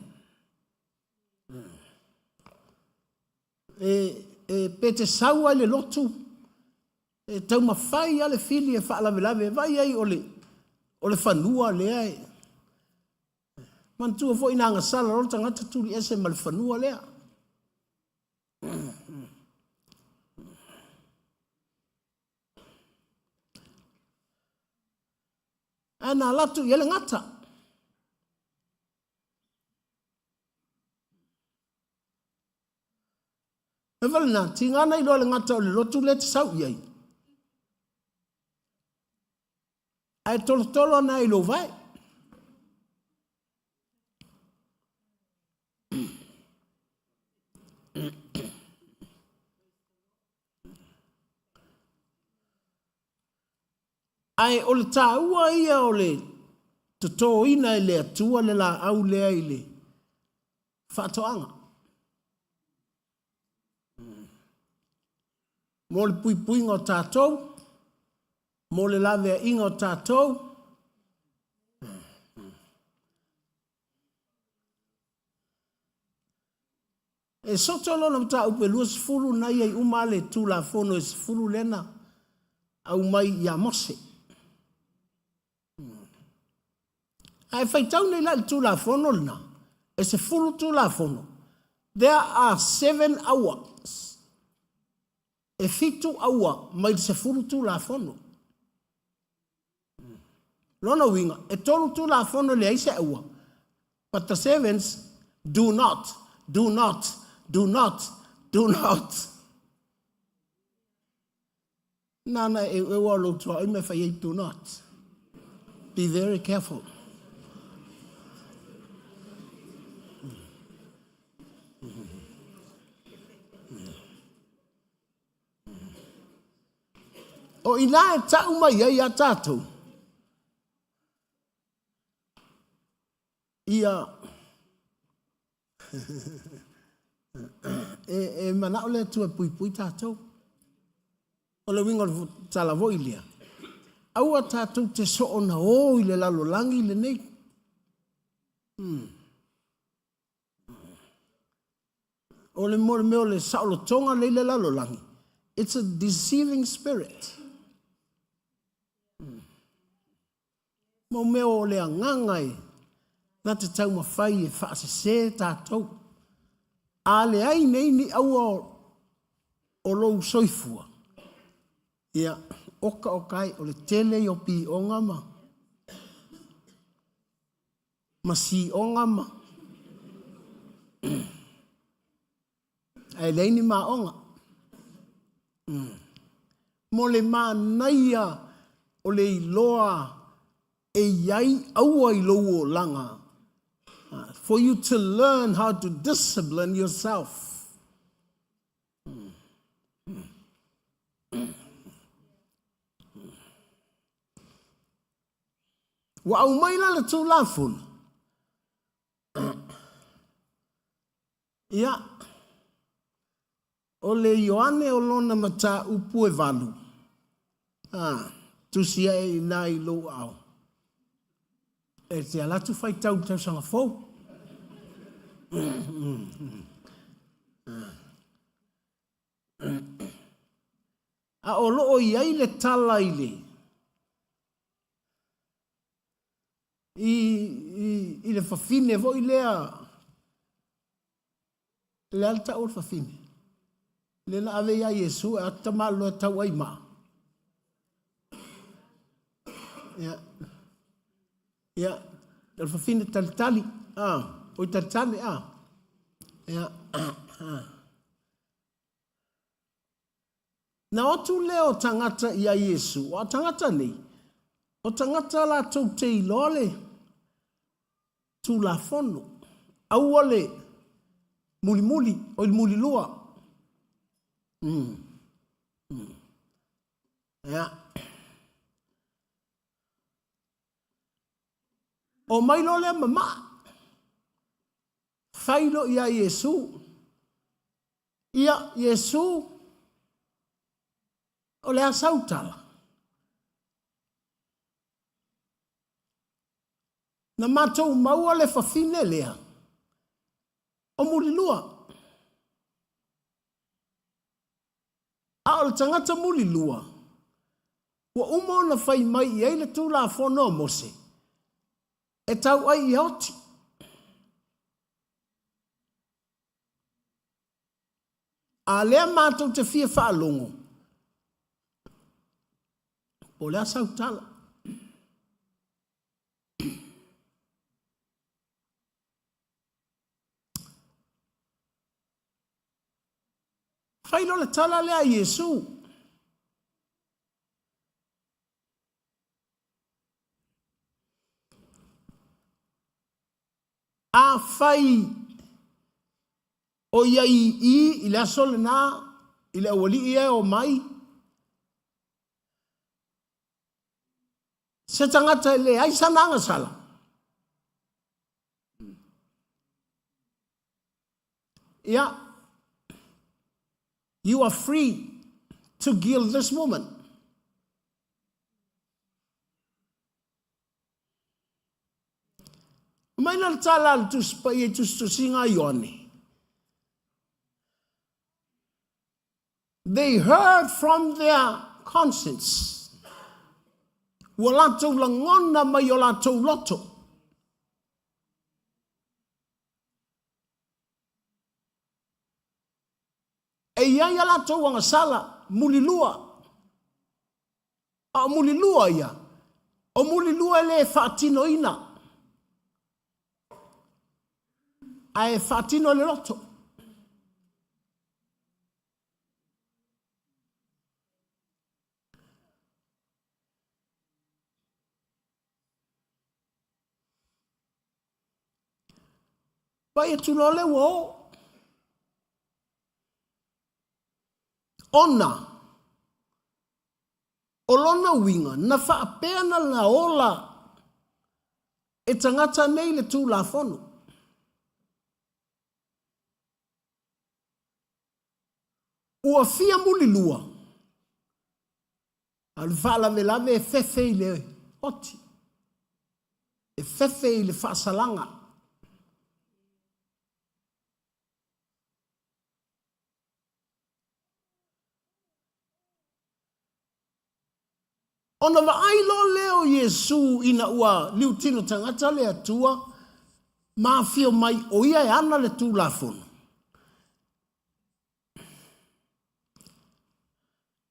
E, e pe te sau ai le lotu, e taumafai a le fili e faalavelave, e vai ai o le, o le fanua lea e, Manatua foi na agasala loa le tagata tuli ese ma le fanua lea. Ae na alu atu i ai le gata. E fale na, tiga na iloa le gata o le lotu lea te sau i ai. Ae tolotolo ana i lou vae. Ae o le tāua ia o le totōina e le Atua le laau lea i le faatoaga. Mo le puipuiga o tatou, mo le laveaiga o tatou. E soto lona mataupu e 20 na i ai uma le Tulafono e 10 lea na aumai ia Mose. Ae faitau nei la i le Tulafono lena, e 10 Tulafono. There are 7 hours. E 7 aua mai le 10 Tulafono. Lona uiga, e 3 Tulafono e leai se aua. But the sevens, do not, do not, do not, do not. Nāna e eueu a lou tuaoi me fai ai do not. Be very careful. O ina e tau mai ai a tātou, ia e, e manao le Atua e puipui tātou. O le uiga o le tala foi lea, aua tātou te soona ō i le lalolagi lenei. O le mo le mea o le saolotoga lea i le lalolagi, it's a deceiving spirit. Mo mea o le agaga e na te taumafai e faasese tātou. A leai nei ni aua o lou soifua, ia, oka oka ai, o le tele ia o pioga ma ma sioga ma ae leai ni maoga. Mo le manaia o le iloa e i ai aua i lou olaga, for you to learn how to discipline yourself. Ua aumai la le Tulafono. Ia, o le Ioane o lona mataupu e valu, a, tusi ae i ina i lou aao. E te ala atu faitau i le tausaga fou. A o lo o i ai le tala i le, i, i, i le fafine foi lea, le a le tau o le fafine, lea na ave ia Iesu e atu tamāloa e tau ai maa. Ia, ia, o le fafine talitali, ah, oi talitali, ah, ia, ah, ah. Na o atu lea o tagata i a Iesu, o a tagata nei, o tagata latou te iloa le Tulafono, aua le mulimuli, oi le mulilua. Ia. Omai loa lea mamaa, fai loa ia Iesu. Ia, Iesu, o le a sau tala? Na matou maua le fafine lea o Mulilua. A o le tagata mulilua, ua uma ona fai mai i ai le Tulafono a Mose, e tau'ai ia oti. A lea matou te fia faalogo, po o le a sau tala. Fai loa le tala lea a Iesu. Afai o ia i i i le aso lena i le aualii e omai, se tagata e leai sana agasala, ia, you are free to kill this woman. Mai la le tala a le Tusi Paia i tusitusiga a Ioane. They heard from their conscience. Ua latou lagona mai o latou loto. E i ai a latou agasala mulilua. A o mulilua ia, o mulilua e le faatinoina, ae faatino e le loto. Pai atu loa le ua o. Ona o lona uiga na faapea na na ola e tagata nei le Tulafono. Ua fia mulilua, a o le faalavelave e fefe i le oti, e fefe i le faasalaga. Ona vaai loa lea o Iesu ina ua liutino tagata le Atua ma afio mai o ia e ana le Tulafono.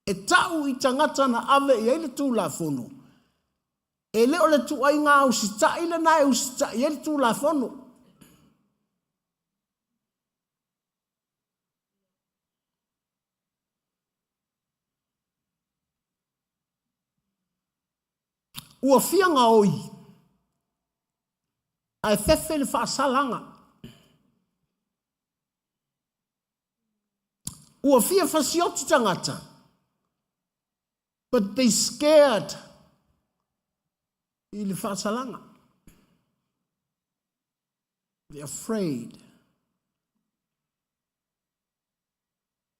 E ta'u i tagata na ave i ai le Tulafono, e le o le tuaiga usita'i lena e usita'i ai le Tulafono. Ua fia gaoi ae fefe le faasalaga. Ua fia fasioti tagata, but they scared i le faasalaga. They afraid.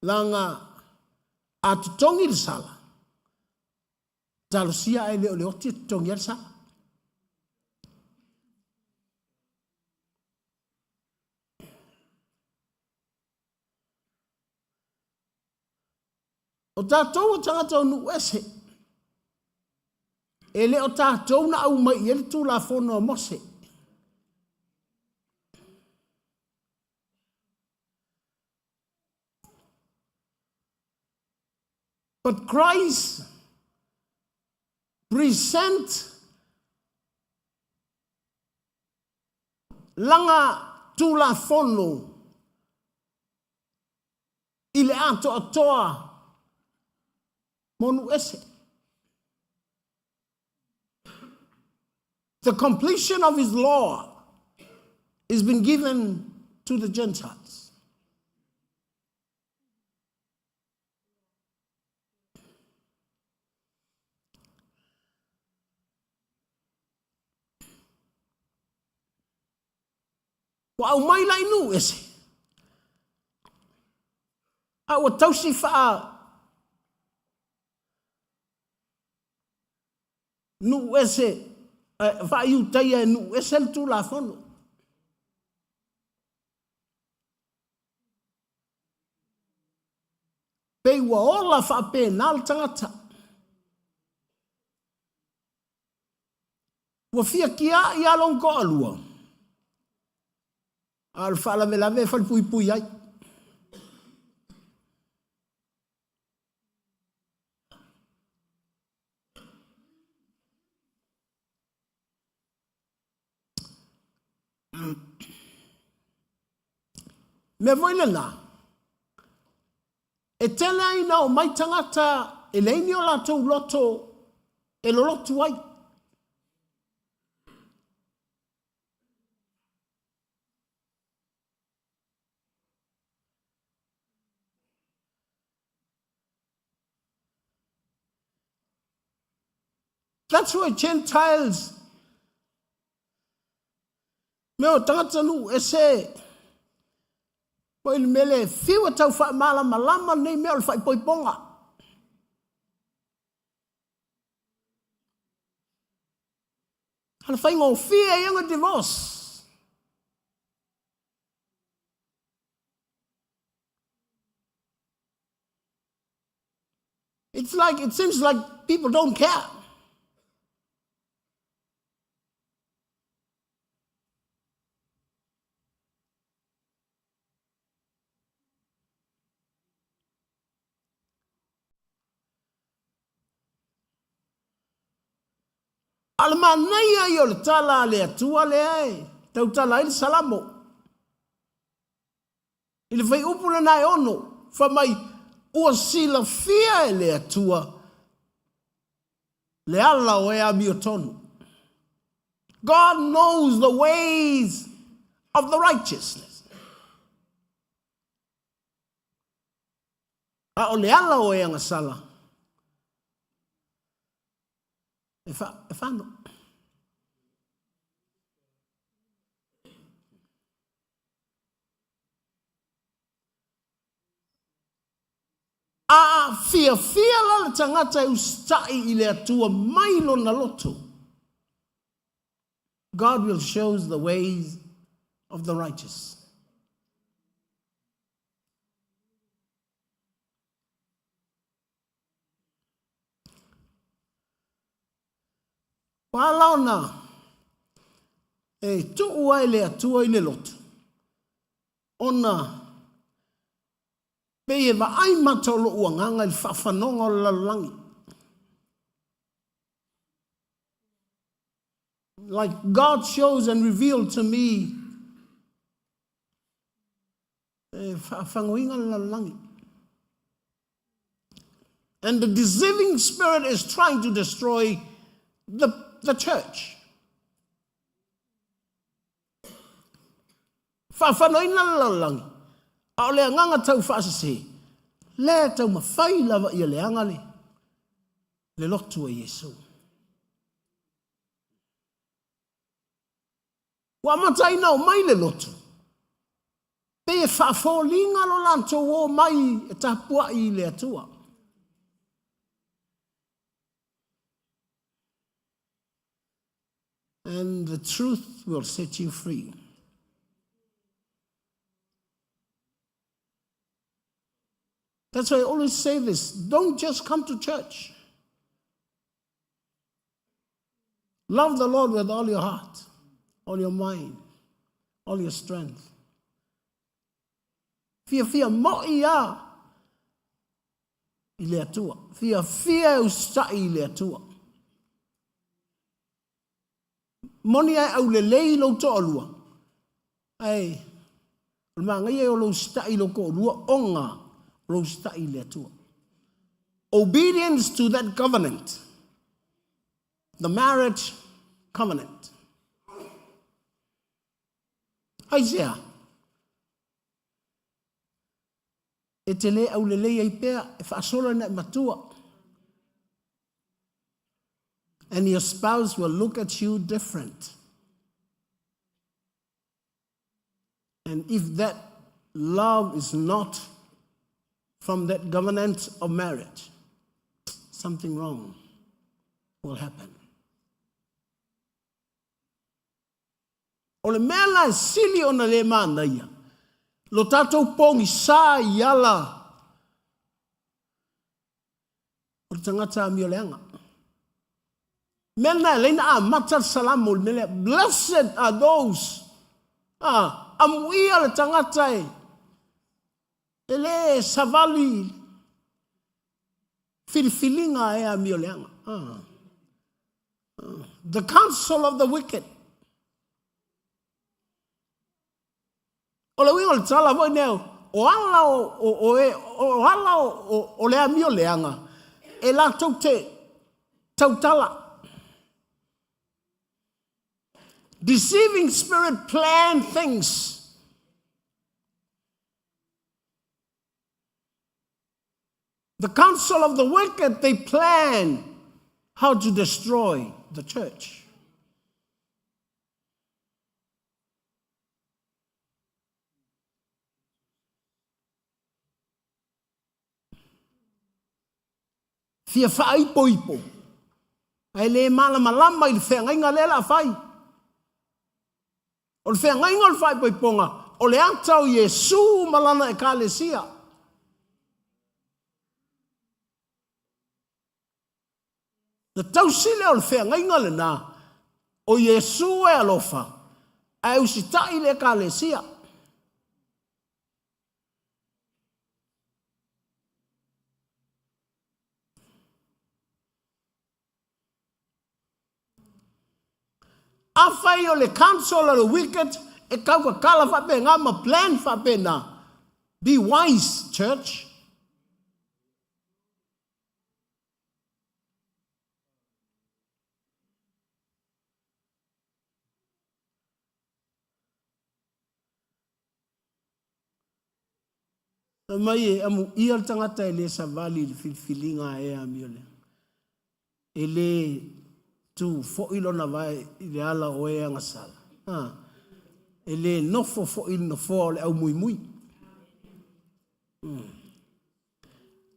Langa a totogi le sala, talosia ae le o le oti e totogi ai le sala. O tatou o tagata o nuu ese, e le o tatou na aumai i ai le Tulafono a Mose. But Christ present lana Tulafono i le atoatoa mo nuu ese. The completion of his law is been given to the Gentiles. Ua aumai la i nuu ese. A ua tausi faa nuu ese, faa-Iutaia e nuu ese le Tulafono. Pei ua ola faapena le tagata. Ua fia tia'i lava lona toalua, a o le faalavelave e falepuipui ai. Mea foi lena, e tele ai ina omai tagata e leai ni o latou loto e lolotu ai. That's why Gentiles, mea o tagata nuu ese, po i le mea le fiu e tau faamalamalama nei mea o le faaipoipoga. A le faigofie ia ona divorce. It's like, it seems like people don't care. A o le manaia ia o le tala a le Atua lea e tautala ai le Salamo. I le fuaiupu lena e 6, fai mai, Ua silafia e le Atua le ala o e amiotonu. God knows the ways of the righteousness. A o le ala o e agasala, e, fa, e fano. A fiafia la le tagata e usitai i le Atua mai lona loto, God will shows the ways of the righteous. Ua ala ona e tuu ai le Atua i le loto, ona pei e vaai mata o lo'u agaga i le faafanoga o le lalolagi. Like God shows and revealed to me e faafagoina le lalolagi. And the deceiving spirit is trying to destroy the church. Faafanoina le lalolagi, a o le agaga tau faasese, lea e taumafai lava ia leaga le, le lotu a Iesu. Ua amata ai ona omai le lotu, pei e faafoliga lo latou o mai e tapuai i le Atua. And the truth will set you free. That's why I always say this don't just come to church. Love the Lord with all your heart, all your mind, all your strength. Fiafia mo'i a i le Atua. Fiafia e usitai i le Atua. Moni ae aulelei lou toalua, ae o le manaia o lou usitai i lou toalua ona o lou usitai i le Atua. Obedience to that covenant, the marriage covenant. Aisea? E te le aulelei ai pea e faasolo ina e matua. And your spouse will look at you different. And if that love is not from that governance of marriage, something wrong will happen. O le mea la e sili ona le manaia, lo tatou pogisa i ala o le tagata amioleaga. Mea lena e alai na amata le Salamo i le mea lea, Blessed are those, ah, amuia le tagata e, e le savali filifiliga e amioleaga. Ah. The counsel of the wicked. O le uiga o le tala foi nei, o ala o, o, o, e, o ala o, o, o le amio leaga, e latou te tautala. Deceiving spirit plan things. The counsel of the wicked, they plan how to destroy the church. Fia faaipoipo, ae le malamalama i le feagaiga lea la fai. O le feagaiga o le faaipoipoga, o le ata o Iesu ma lana Ekalesia. Na tausi lea o le feagaiga lena, o Iesu e alofa, ae usitai le Ekalesia. Afai o le counsel o le wicked e kaukakala faapena ma plan faapena. Be wise, church. Fai mai e amuia le tagata e le savali i le filifiliga a ea amio lea. E le tu foi lona vae i le ala o e agasala. Ha. E le nofo foi i le nofoa o le aumuimui.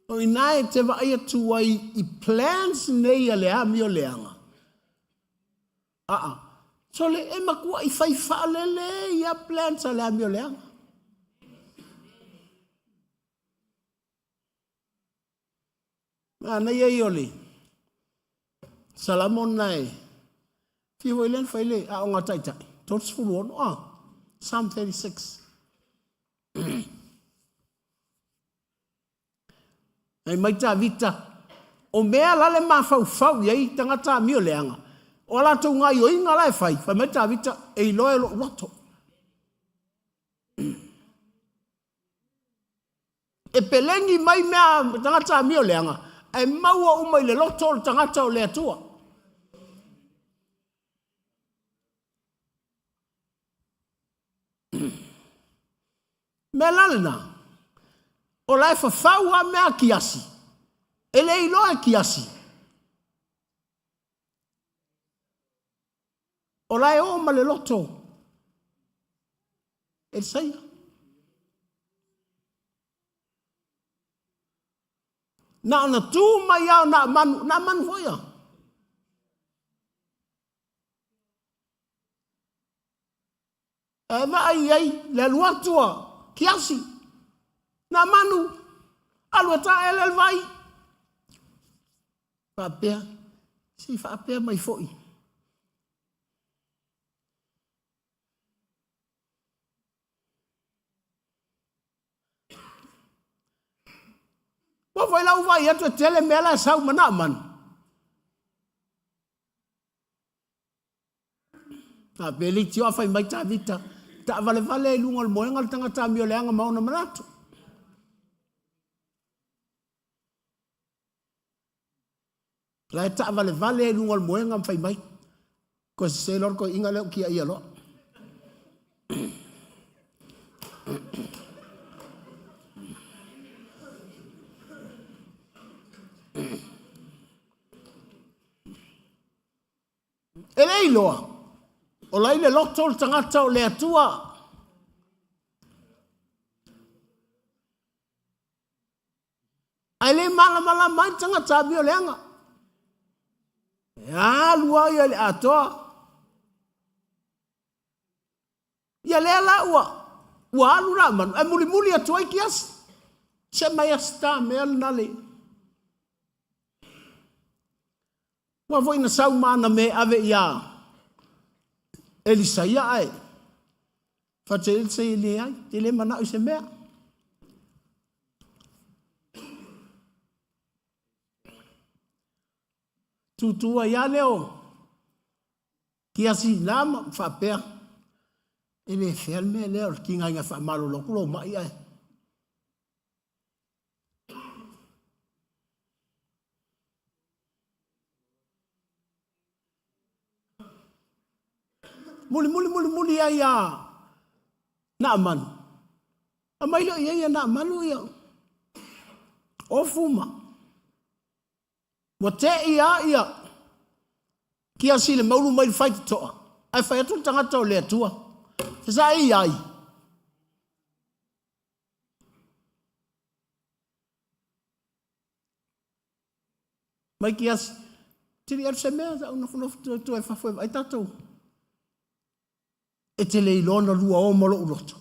O ina e te vaai atu ai i plans nei a le amio leaga. Aa, sole e makuaʻi fai faalele ia plans a le amio leaga. Manaia ia o le Salamo lena e fia foi lea na fai le aoga taitai, 36, ah, Psalm 36. Ai mai Tavita, o mea la le mafaufau i ai tagata amio leaga, o a latou gaioiga la e fai, fai mai Tavita, e iloa e lou loto. E pelegi mai mea tagata amio leaga, ae maua uma i le loto o le tagata o le Atua. Mea la lena, o la e fafau lava mea a kiasi, e le iloa e kiasi. O la e oo ma le loto e le saia. Na ona tu mai lava o Naamanu, Naamanu foi ia. E vaai i ai le alu atu a Kiasi, Naamanu, alu e taele le vai. Faapea, se i faapea mai foi. Ua foi lau vaai atu e tele mea la e sau ma Naamanu. A pe leitioa fai mai Tavita, taavalevale ai luga o le moega le tagata amioleaga ma ona manatu. La e taavalevale ai luga o le moega ma fai mai. Koe sese loa le toeaina lea o tiaia loa. E le iloa, o la i le loto o le tagata o le Atua. Ae le malamalama ai le tagata amioleaga. E alu lava ia i le atoa. Ia lea la ua ua alu Naamanu ae mulimuli atu ai Kiasi. Se mai asita mea lena le. Ua foi na sau ma ana mea e ave iā Elisaia ae fai atu Elisaia leai, te le manao i se mea. Tūtū ai lava lea o Kiasi i ina ma faapea, e le fea le mea lea o le tigaina e faamalolo atu lou mai ae. Mulimuli mulimuli ai ia Naamanu. Aumai lea i ai ia Naamanu ia ofu ma ua te'i lava ia Kiasi i le maulu mai le faitotoa, ae fai atu le tagata o le Atua, Fesaai i ai. Mai Kiasi, tili alu se mea, sa ou nofonofo tuatua i fafo e vaai tatou. E te le iloa na lua o ma lou loto.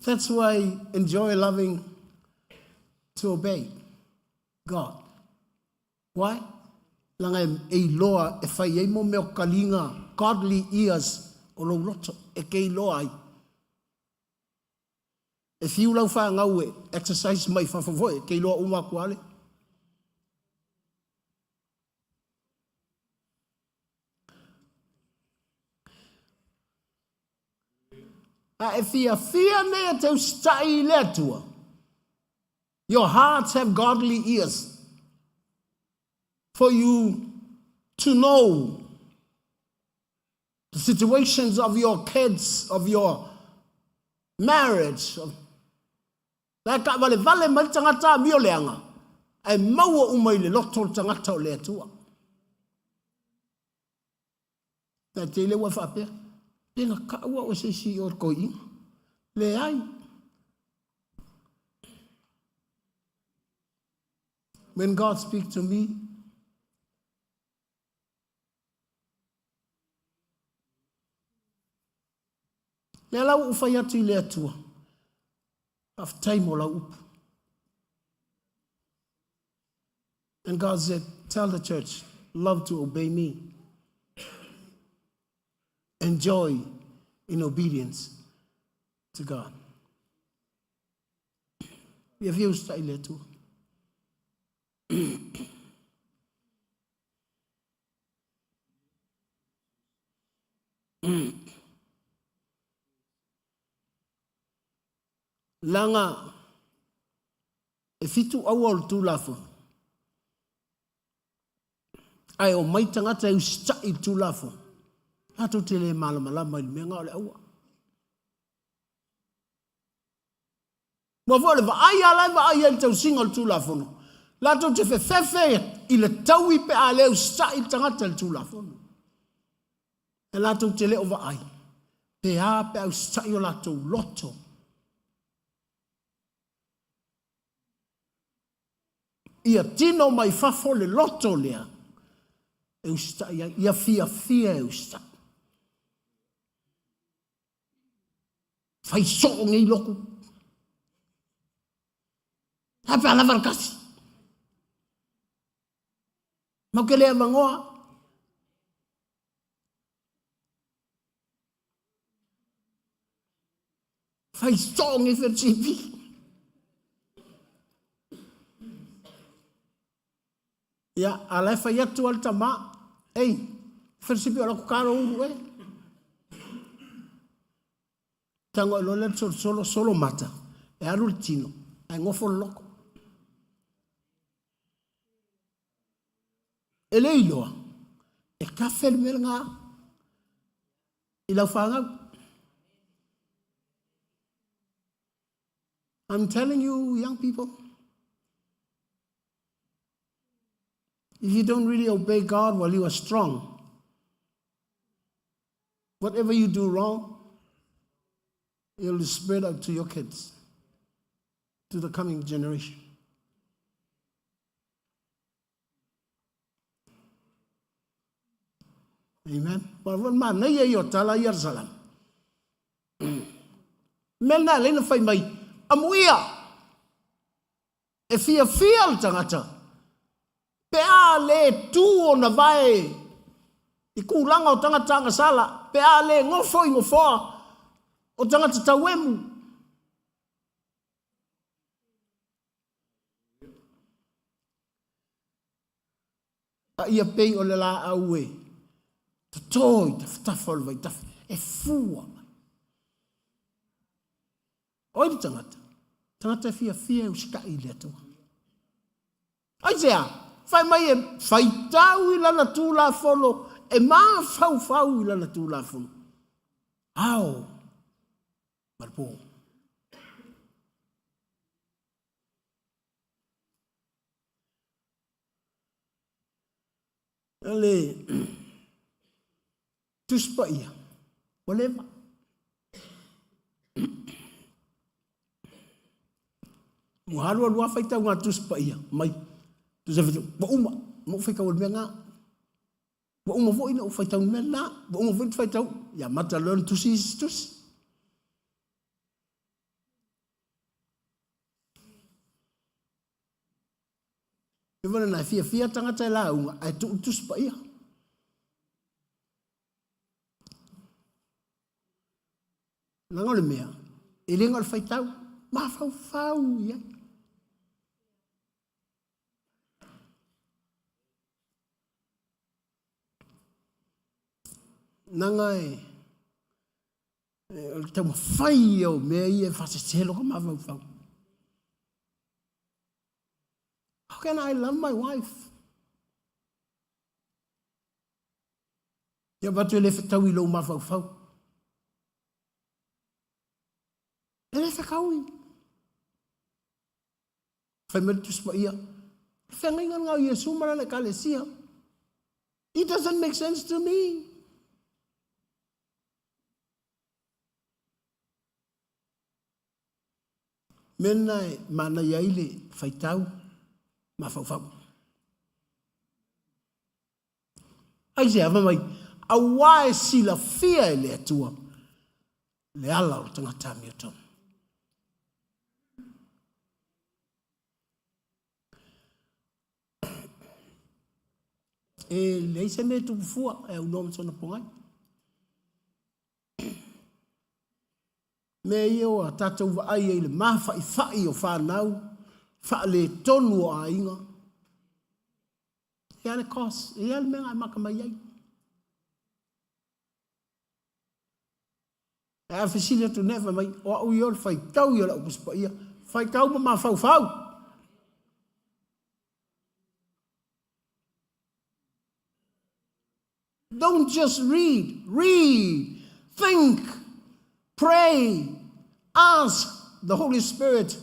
That's why I enjoy loving to obey God. Why? Leaga e iloa e fai ai mo mea o kaliga, godly ears o lou loto, e ke iloa ai. E fiu lau fanau e exercise mai fafo foi, e ke iloa uma atu lava le. A e fiafia nei e te usitai i le Atua. Your hearts have godly ears for you to know the situations of your kids, of your marriage. Of... La e taavalevale mai le tagata amio leaga, ae maua uma i le loto o le tagata o le Atua. Na te le ua faapea, pe na kau au e se isi o le toeaina. Leai. When God speak to me, Lea la ua ou fai atu i le Atua, faafetai mo lau upu. And God said, tell the church, love to obey me. Enjoy in obedience to God. Ia fia usitai i le Atua. Leaga e fitu aua o le Tulafono, ae omai tagata e usitai i le Tulafono, latou te le malamalama i le mea na o le aua. Aua foi o le vaai lava la e vaai ai i le tausiga o le Tulafono, latou te fefefe i le taui pe a le usitai le tagata i le Tulafono. E latou te le o vaai pe a pe a usitai o latou loto. Ia tino mai fafo le loto lea e usitai ai, ia fiafia e usitai. Fai soo nei lotu. A pe a lava le kasi. Mau ke le avangoa. Fai soo nei fetisipi. Ia, a la e fai atu lava le tama, Ei, felesipi o la ku kalo ulu e. Tago ai loa lea le solosolo, solo mata, e alu le tino, ae gofo le loko. E le iloa, e kafe le mea lena i lau fanau. I'm telling you, young people, if you don't really obey God while you are strong, whatever you do wrong, It will spread out to your kids, to the coming generation. Amen. Ma wa ma nei e o tala i Jerusalem. Mea na leina fai mai, amuia, e fia fia le tagata, pe a le tu o na vae i kūlanga o tagata agasala, pe a le gofo i gofoa o tagata tauemu. A ia pei o le laau e toto i tafatafa o le vaitafe, e fua mai. O ai le tagata? Tagata e fiafia e usitai i le Atua. Aisea? Fai mai e faitau i lana Tulafono, e mafaufau i lana Tulafono. Ao ma le po. Le Tusi Paia, ua leva. Ua alu alu a faitau ngā Tusi Paia mai. Tusi faitau, ua uma, ma ou faitau le mea ngā. Ua uma foi na ou faitau le mea nā. Ua uma foi na faitau, ia mata loa na tusi isi tusi. E wale na e fiafia tagata e lauga, ae tuu Tusi Paia. Leaga o le mea, e le na o le faitau, mafaufau i ai. Leaga e, o le taumafai ia o mea ia e faasese lou mafaufau. How can I love my wife? Ia avatu e le fetaui i lou mafaufau. E le fetaui. Fai mai le Tusi Paia, feagaiga lena o Iesu ma lana Ekalesia. It doesn't make sense to me. Mea lena e manaia ai le faitau mafaufau. Aisea, fai mai, auā e silafia e le Atua le ala o le tagata amiotonu. E leai se mea e tupu fua e aunoa ma sona pogai. Mea ia ua tatou vaai ai i le mafa'ifa'i o fanau, faaletonu o aiga. E i ai le cause, e i ai le mea na amata mai ai. Ae a fesili atu nei, fai mai, o au ia o le faitau ia o lau Tusi Paia, faitau ma mafaufau. Don't just read, read, think, pray, ask the Holy Spirit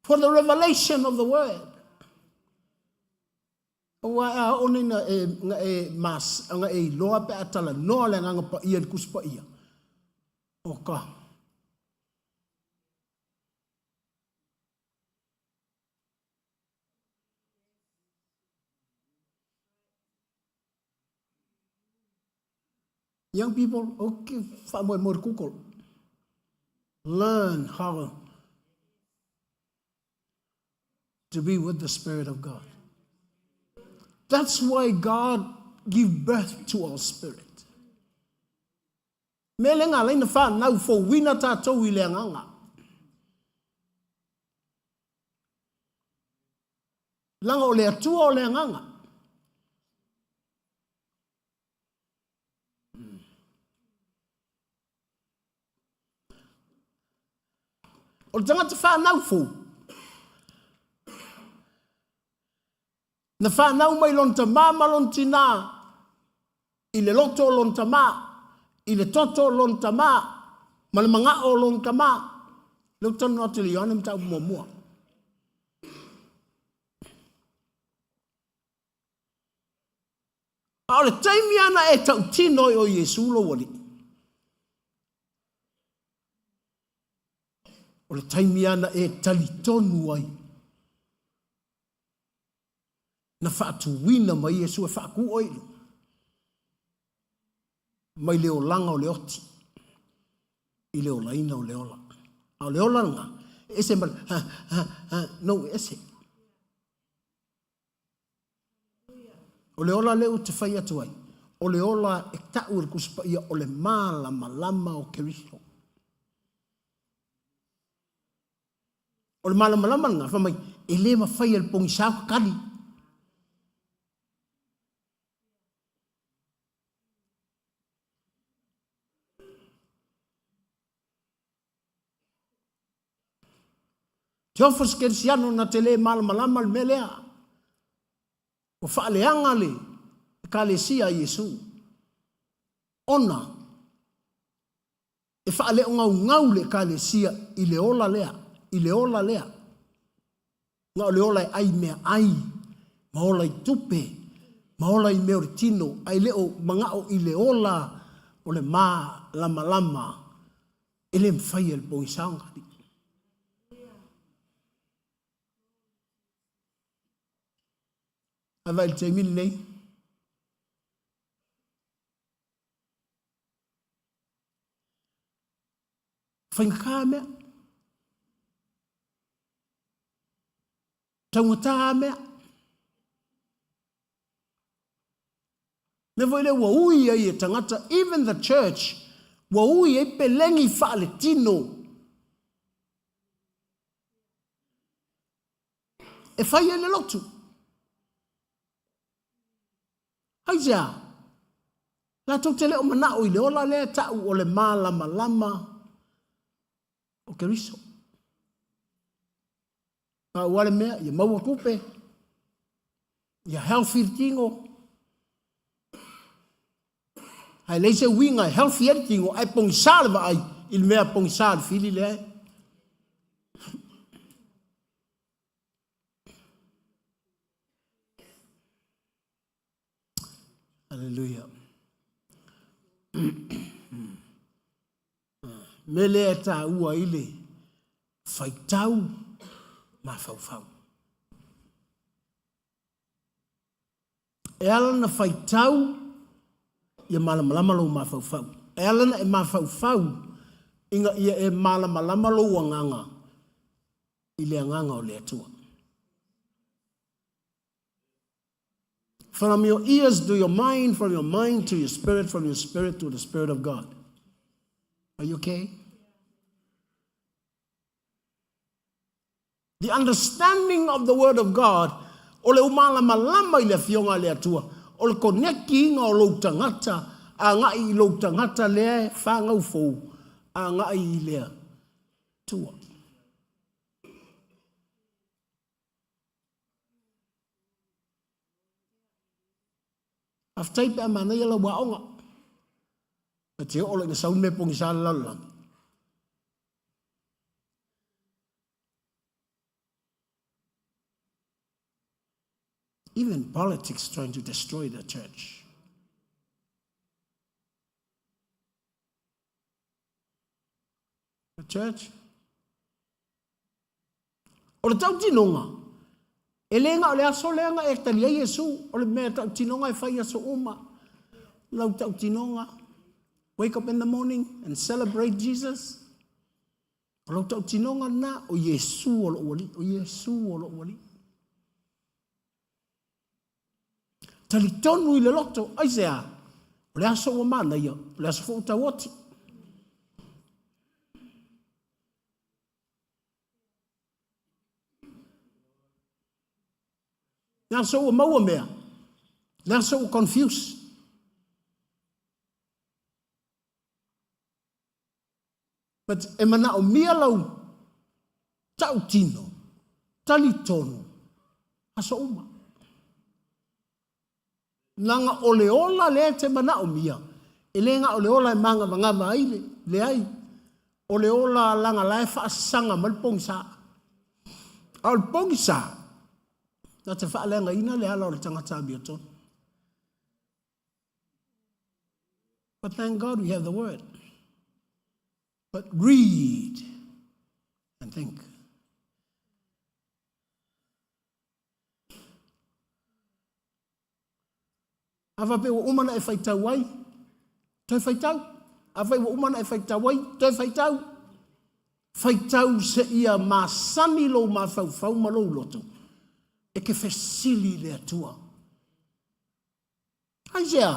for the revelation of the word. Aua e a oo nei na e, na e, mas, na e iloa pe a talanoa le Agaga Paia i le Tusi Paia. O ka. Young people, okay, faamoemoe i le Google. Learn how to be with the Spirit of God. That's why God give birth to our spirit. Mea le ngā laina whānau fouina tātou i le anganga. Leaga o le Atua o le Agaga. O le tagata whanau fou. Na whanau mai lona tamā ma lona tinā i le loto o lona tamā, i le toto o lona tamā, ma le magao o lona tamā. Lea ou te talanoa atu i le Ioane mataupu muamua. A o le taimi lava na e tautino ai o Iesu lou Alii. O le taimi lava na e talitonu ai, na faatuina mai Iesu e faatu oe i luga, mai le olaga o le oti i le olaina o le ola. A o le ola lena, e ese ma le ha, ha, ha, no, e ese. O le ola lea ou te fai atu ai, o le ola e tau e le Tusi Paia o le malamalama o Keriso. O le malamalama lena, fai mai, e le mafai e le pogisa ona tali. Te ofo se kerisiano na te le malamalama le mea lea. Ua faaleaga le Ekalesia a Iesu ona e faaleogaugau le Ekalesia i le ola lea, i le ola lea. Na o le ola e ai mea ai, ma ola i tupe, ma ola i mea o le tino, ae le o manao i le ola o le malamalama e le mafai e le pogisa ona alii. Ae vaai i le taimi lenei. Faigata mea. Taugata mea. Mea foi lea ua ui ai e tagata, even the church, ua ui ai pelegi faaletino e fai ai le lotu. Aisea? Latou te le o manao i le ola lea e tau o le malamalama o Keriso. Pau lava le mea, ia maua tupe, ia healthy le tino. Ae leai se uiga e healthy ai le tino, ae pogisa le vaai i le mea pogisa le fili lea e. Hallelujah. Mea lea e taua ai le faitau mafaufau. E ala na faitau ia malamalama lou mafaufau. E ala na e mafaufau ina ia e malamalama lou agaga i le agaga o le Atua. From your ears to your mind, from your mind to your spirit, from your spirit to the spirit of God. Are you okay? The understanding of the word of God, o le umalamalama i le afioga a le Atua, o le koneki inga o lou tagata, agai i lou tagata lea e whāngau fou, agai i le Atua. Faafetai pe a manaia lau aoga. E te oo loa ina sau le mea pogisa le lalolagi. Even politics trying to destroy the church. The church. O le tautinoga, e le na o le aso lea na e tali ai Iesu, o le mea tautinoga e fai aso uma. Lau tautinoga, wake up in the morning and celebrate Jesus. O lau tautinoga na, o Iesu o lou alii, o Iesu o lou alii. Talitonu i le loto, aisea? O le aso ua manaia, o le aso foi ua tauoti. Le aso ua maua mea, le aso ua confuse. But e manaomia lau tautino, talitonu, aso uma. Leaga o le ola lea e te manaomia, e le na o le ola e magavagava ai le, leai. O le ola leaga la e faasaga mai le pogisa. A o le pogisa, na te faaleagaina le ala o le tagata amiotonu. But thank God we have the word. But read. And think. A faapea ua uma ona e faitau ai, toe faitau. Afai ua uma ona e faitau ai, toe faitau. Faitau seia masani lou mafaufau ma lou loto e te fesili i le Atua. Aisea?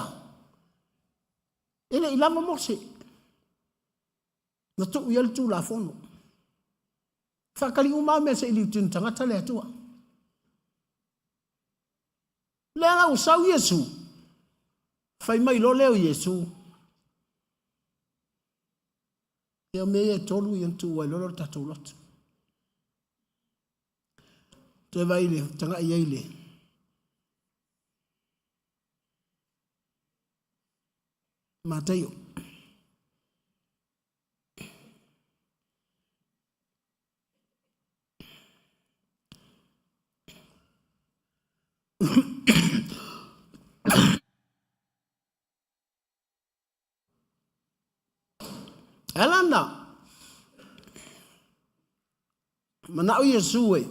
E le i lava Mose. Na tuu i ai le Tulafono. Faatali uma lava mea se i liutini tagata le Atua. Lea la ua sau Iesu, fai mai loa lea o Iesu, ia o mea ia e tolu ia na tuu ai loa lea o le tatou lotu. Toe vaai le, tagai ai le, Mataio. E ala ana manao Iesu e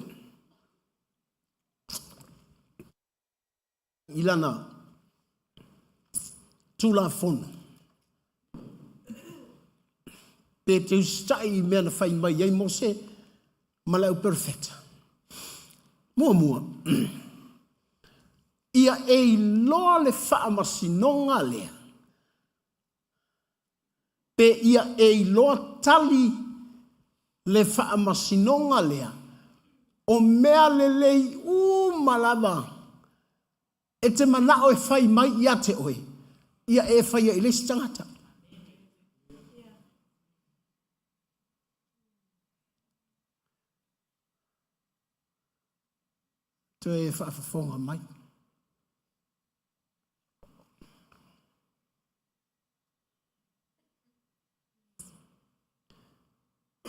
i lana Tulafono, pe te usitai i mea na fai mai ai Mose ma le auperofeta. Muamua, ia e iloa le faamasinoga lea, pe ia e iloa tali le faamasinoga lea, o mea lelei uma lava e te manao e fai mai ia te oe, ia e faia i le isi tagata. Toe faafofoga mai.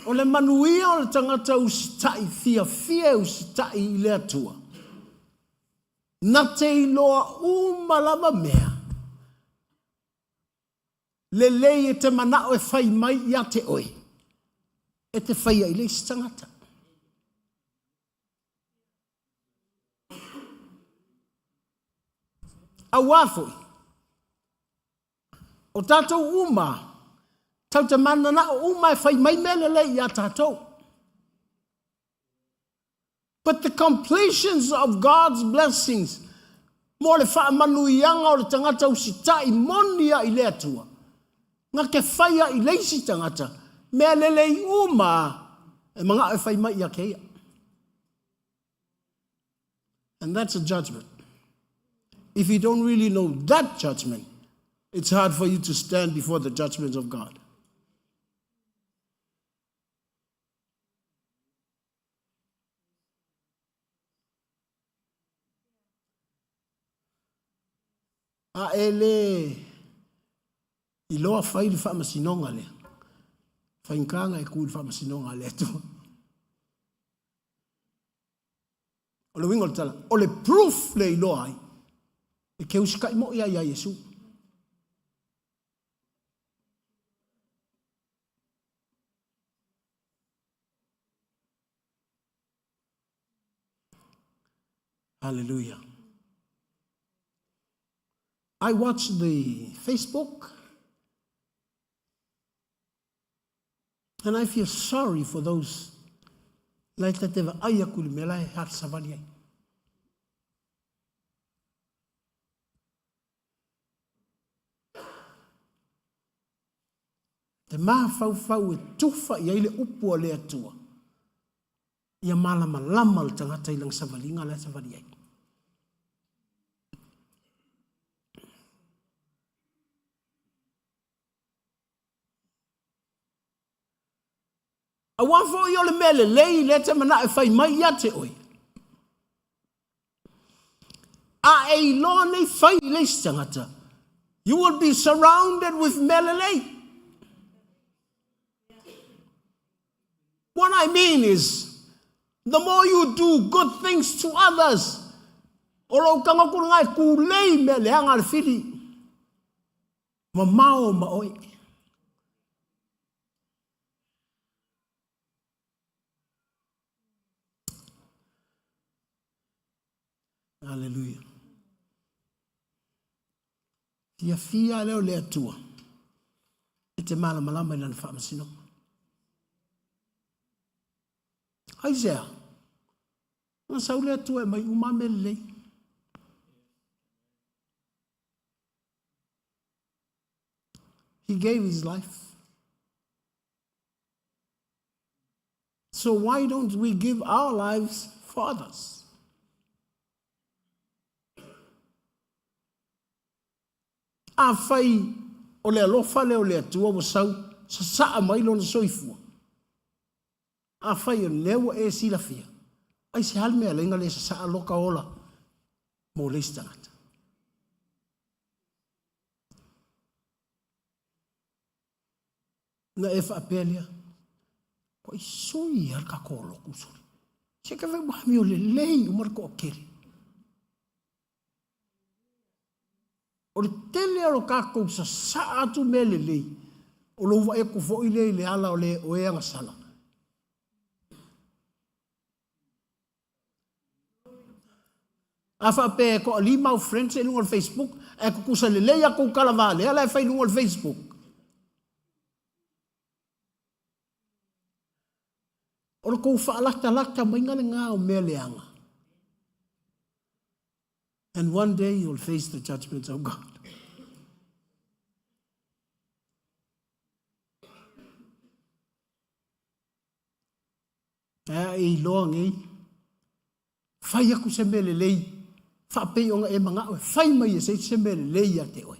O le manuia o le tagata usitai fiafia e usitai i le Atua, na te iloa uma lava mea lelei e te manao e fai mai ia te oe, e te faia i le isi tagata. Auā foi, o tatou uma, tau te mananao uma e fai mai mea lelei ia tatou. But the completions of God's blessings, mo le faamanuiaga o le tagata usitai moni a i le Atua, na te faia i le isi tagata, mea lelei uma e manao e fai mai ia te ia. And that's a judgment. If you don't really know that judgment, it's hard for you to stand before the judgment of God. A e le iloa fai le faamasinoga lea, faigata ona e ku i le faamasinoga a le Atua. O le uiga o le tala, o le proof le iloa ai, e te usitai moi ai ia Iesu. Hallelujah. I watch the Facebook and I feel sorry for those la e ta te vaai aku i le mea la e savali ai. Te mafaufau e tufa i ai le upu a le Atua, ia malamalama le tagata i lana savaliga la e savali ai. Aua foi o le mea lelei lea te manao e fai mai ia te oe. A e iloa nei fai i le isi tagata, you will be surrounded with mea lelei. What I mean is, the more you do good things to others, o lou tagata e kulei mea leaga a le fili. Mamao ma oe. Hallelujah. Fiafia lea o le Atua e te malamalama i lana faamasinoga. Aisea? Na sau le Atua e mai uma mea lelei. He gave his life. So why don't we give our lives for others? Afai o le alofa lea o le Atua ua sau sasaa mai lona soifua, afai o lea ua e silafia, aisea le mea e ala ai ona le sasaa loka ola mo le isi tagata? Na e faapea lea, ua i sui lava le tatou lotu sole. Se ke fai ua amio lelei uma le toatele. O le tele o lo tatou sasaa atu mea lelei, o lou vaai atu foi lea i le ala o le o e agasala. A faapea e toalima au friends i luga o le Facebook, ae tutusa lelei a tou tala valea la e fai i luga o le Facebook. O le tou faalatalata maiga lena o mea leaga. And one day you'll face the judgment of God. Ae a e iloa nei, fai aku se mea lelei, faapei ona e manao e fai mai e se isi se mea lelei ia te oe.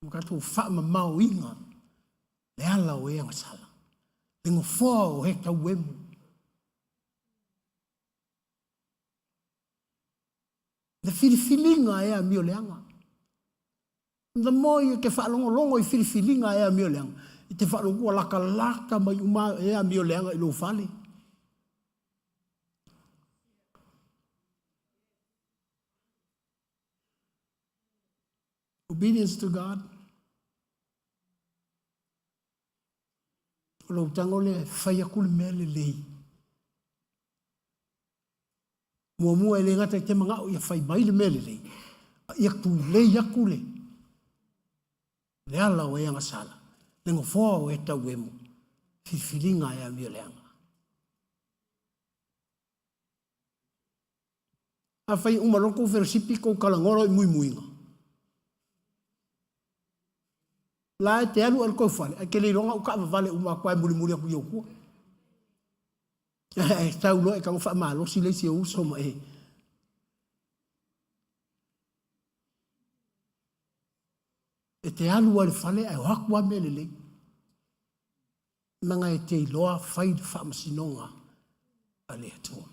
Ua tatou faamamaoina le ala o e agasala, le nofoa o e tauemu. Le filifiliga e amio leaga. The more e te faalogologo i filifiliga e amio leaga, i te faalogo ua latalata mai uma e amio leaga i lou fale. Obedience to God. O lou tago lea e fai atu le mea lelei. Muamua e le gata i te manao ia fai mai le mea lelei, a ia tulei atu le le ala o e agasala, le nofoa o e tauemu, filifiliga e amio leaga. Afai e uma loa kou felosipi kou talanoa loa i muimuiga. La e te alu oe i le tou fale, ae te le iloa na ou taavavale uma atu lava e mulimuli atu i ou tua. Ae tau loa e tago faamalosi le isi ou uso ma e. E te alu lava i le fale ae o atu lava mea lelei. Leaga e te iloa fai le faamasinoga a le Atua.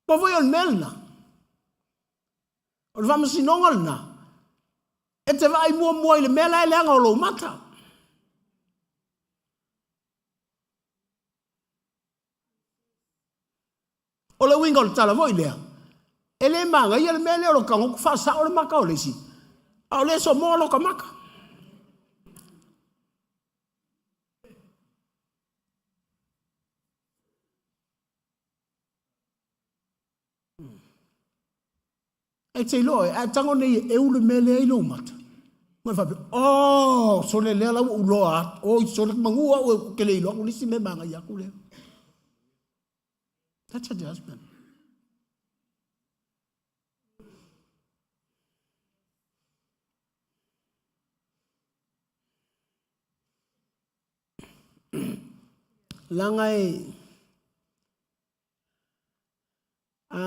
Pau foi o le mea lena, o le faamasinoga lena, e te vaai muamua i le mea la e leaga o lou mata. O le uiga o le tala foi lea, e le manaia le mea lea o le tago atu faasao le mata o le isi, a o lea e somoa lota mata. E te iloa e, a e tago nei e eu le mea lea i lou mata. Ma e faapea, oh, sole lea la ua ou loa atu, oi sole manu au e ke le iloa aku le isi mea manaia aku lea. That's a judgment. Leaga e a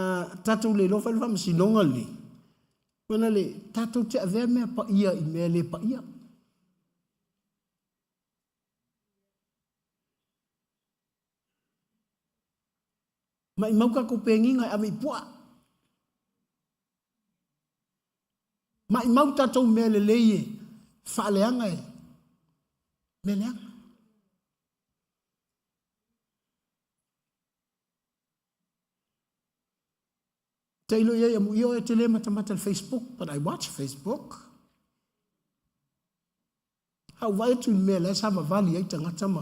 tatou le iloa fai le faamasinoga lenei, ona le tatou te avea mea paia i mea le paia. Maimau tatou peniga e ave i puaa. Maimau tatou mea lelei e faaleaga e mea leaga. Tailo i ai amuia oe e te le matamata i le Facebook, but I watch Facebook. A ou vaai atu i le mea la e savavali ai tagata ma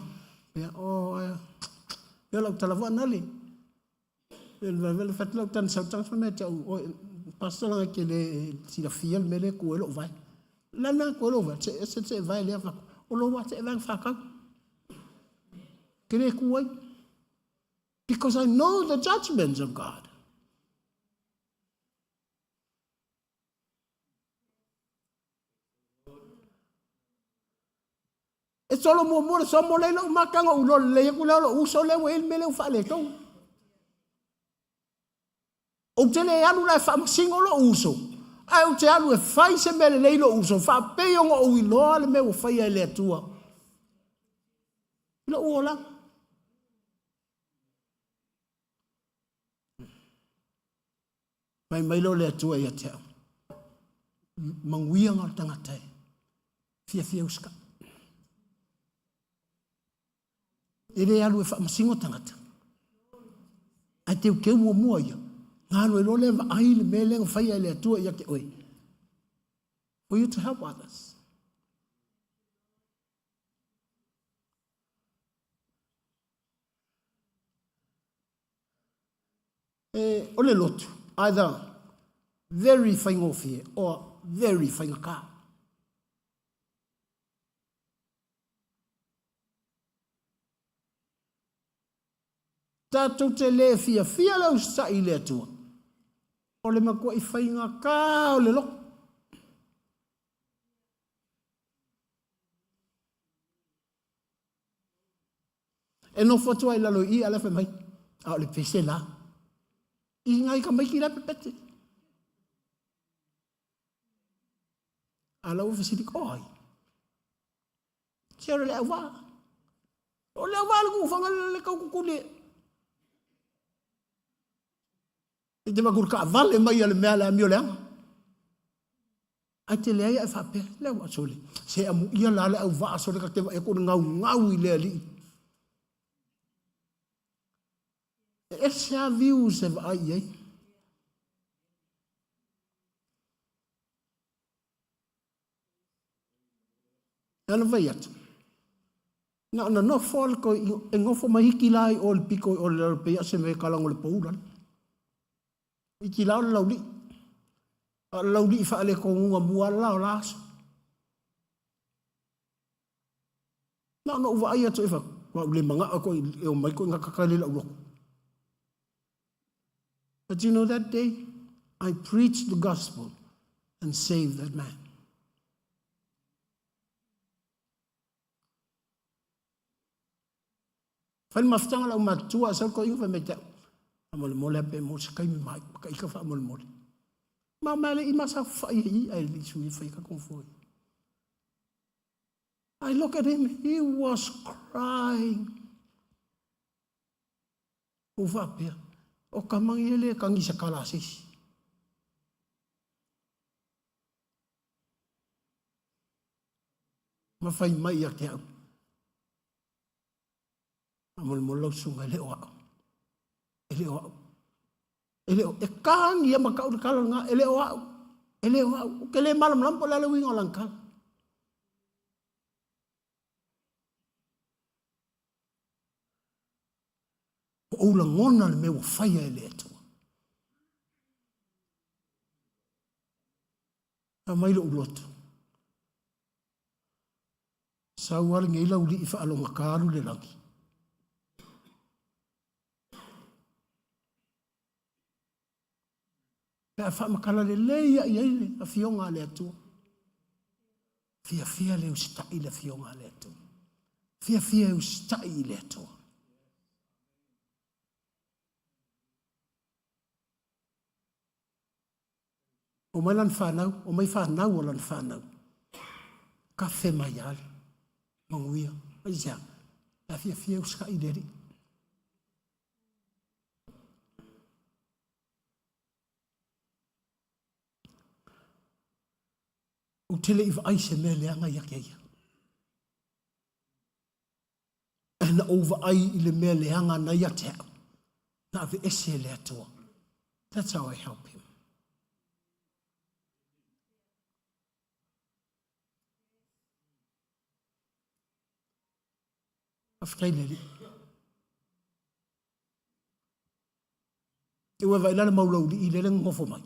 mea, oh, ae, pei o lau tala foi anale. Le fai atu lau tane sau tagata fai mai ia te au, oi, pastor leaga e te le silafia le mea lea e tu ai lou vae. O le a le mea na tu ai lou vae? Se ese le seevae lea, fai atu, o lou lava seevae na faatau. Ou te le tu ai. Because I know the judgments of God. E solo muamua le somo lea i lou mata na ou iloa lelei atu lea o lou uso lea ua i ai le mea lea ua faaletonu. Ou te le alu la e faamasino lou uso, ae ou te alu e fai se mea lelei i lou uso, faapei ona ou iloa le mea ua faia e le Atua i lou olaga. Fai mai lea o le Atua ia te au, manuia na o le tagata e fiafia usitai. E le alu e faamasino tagata, ae teuteu muamua ia, na alu ai loa lea vaai le mea lea na faia e le Atua ia te oe. For you to help others. E, o le lotu, either very faigofie or very faigata. Tatou te le fiafia le usitai i le Atua, o le matuai faigata o le lotu. E nofo atu ai i lalo i i, a o la e fai mai, a o le pese la. I nai tamaiti la e pepete. A la ua fesili, o ai? Se o le auvaa. O le auvaa le tuufaga le tau tutuli. E te vaku le taavale mai a le mea le amio leaga. Ae te leai ae faapea, le au sole, se amuia la le auvaa sole ta te vaai atu o le gaugau i le alii. E ese lava views e vaai i ai. E ana fai atu, na ona nofo le toi, e nofo mai hiki la i o le pito i o le lalo pei a se mea e kalago le poula. Iti la o le laulii. A o le laulii faalekonuga mua la o la aso. Na ona ou vaai atu i fatu, ua ou le manao koe e o mai koe ngakaka le lau lotu. But you know that day, I preached the gospel and saved that man. Fai le mafutaga lau matutua a sau toeaina fai mai te au, faamolemole a pe maua se taimi ma ka ika faamolemole. Ma mai le ima sa fai i ai le sui fai ka kofoi. I look at him, he was crying. Ua faapea, o tama ia e le tagi i se tala a se isi. Ma fai mai ia te au, faamolemole lau susuga e le o au. E le o au. E le o, e tagi ia ma tau le tala lena, e le o au. E le o au. Ou te le malamalama po o le a le uiga o lana tala. Ua ou lagona le mea ua faia e le Atua. Aumai lou loto. Sau lava lenei laulii faalogata alu le lagi. Pe a faamatala lelei ai ai le afioga a le Atua. Fiafia le usitai i le afioga a le Atua. Fiafia e usitai i le Atua. Omai lana fanau, omai fanau o lana fanau. Kafe mai ia le manuia. Aisea, pe a fiafia e usitai i le Alii. Ou te le i vaai i se mea leaga ia te ia. Ae na ou vaai i le mea leaga na ia te au, na aveese e le Atua. That's how I help him. Faafetai i le Alii. E ua vaai la le mau laulii lele na nofo mai.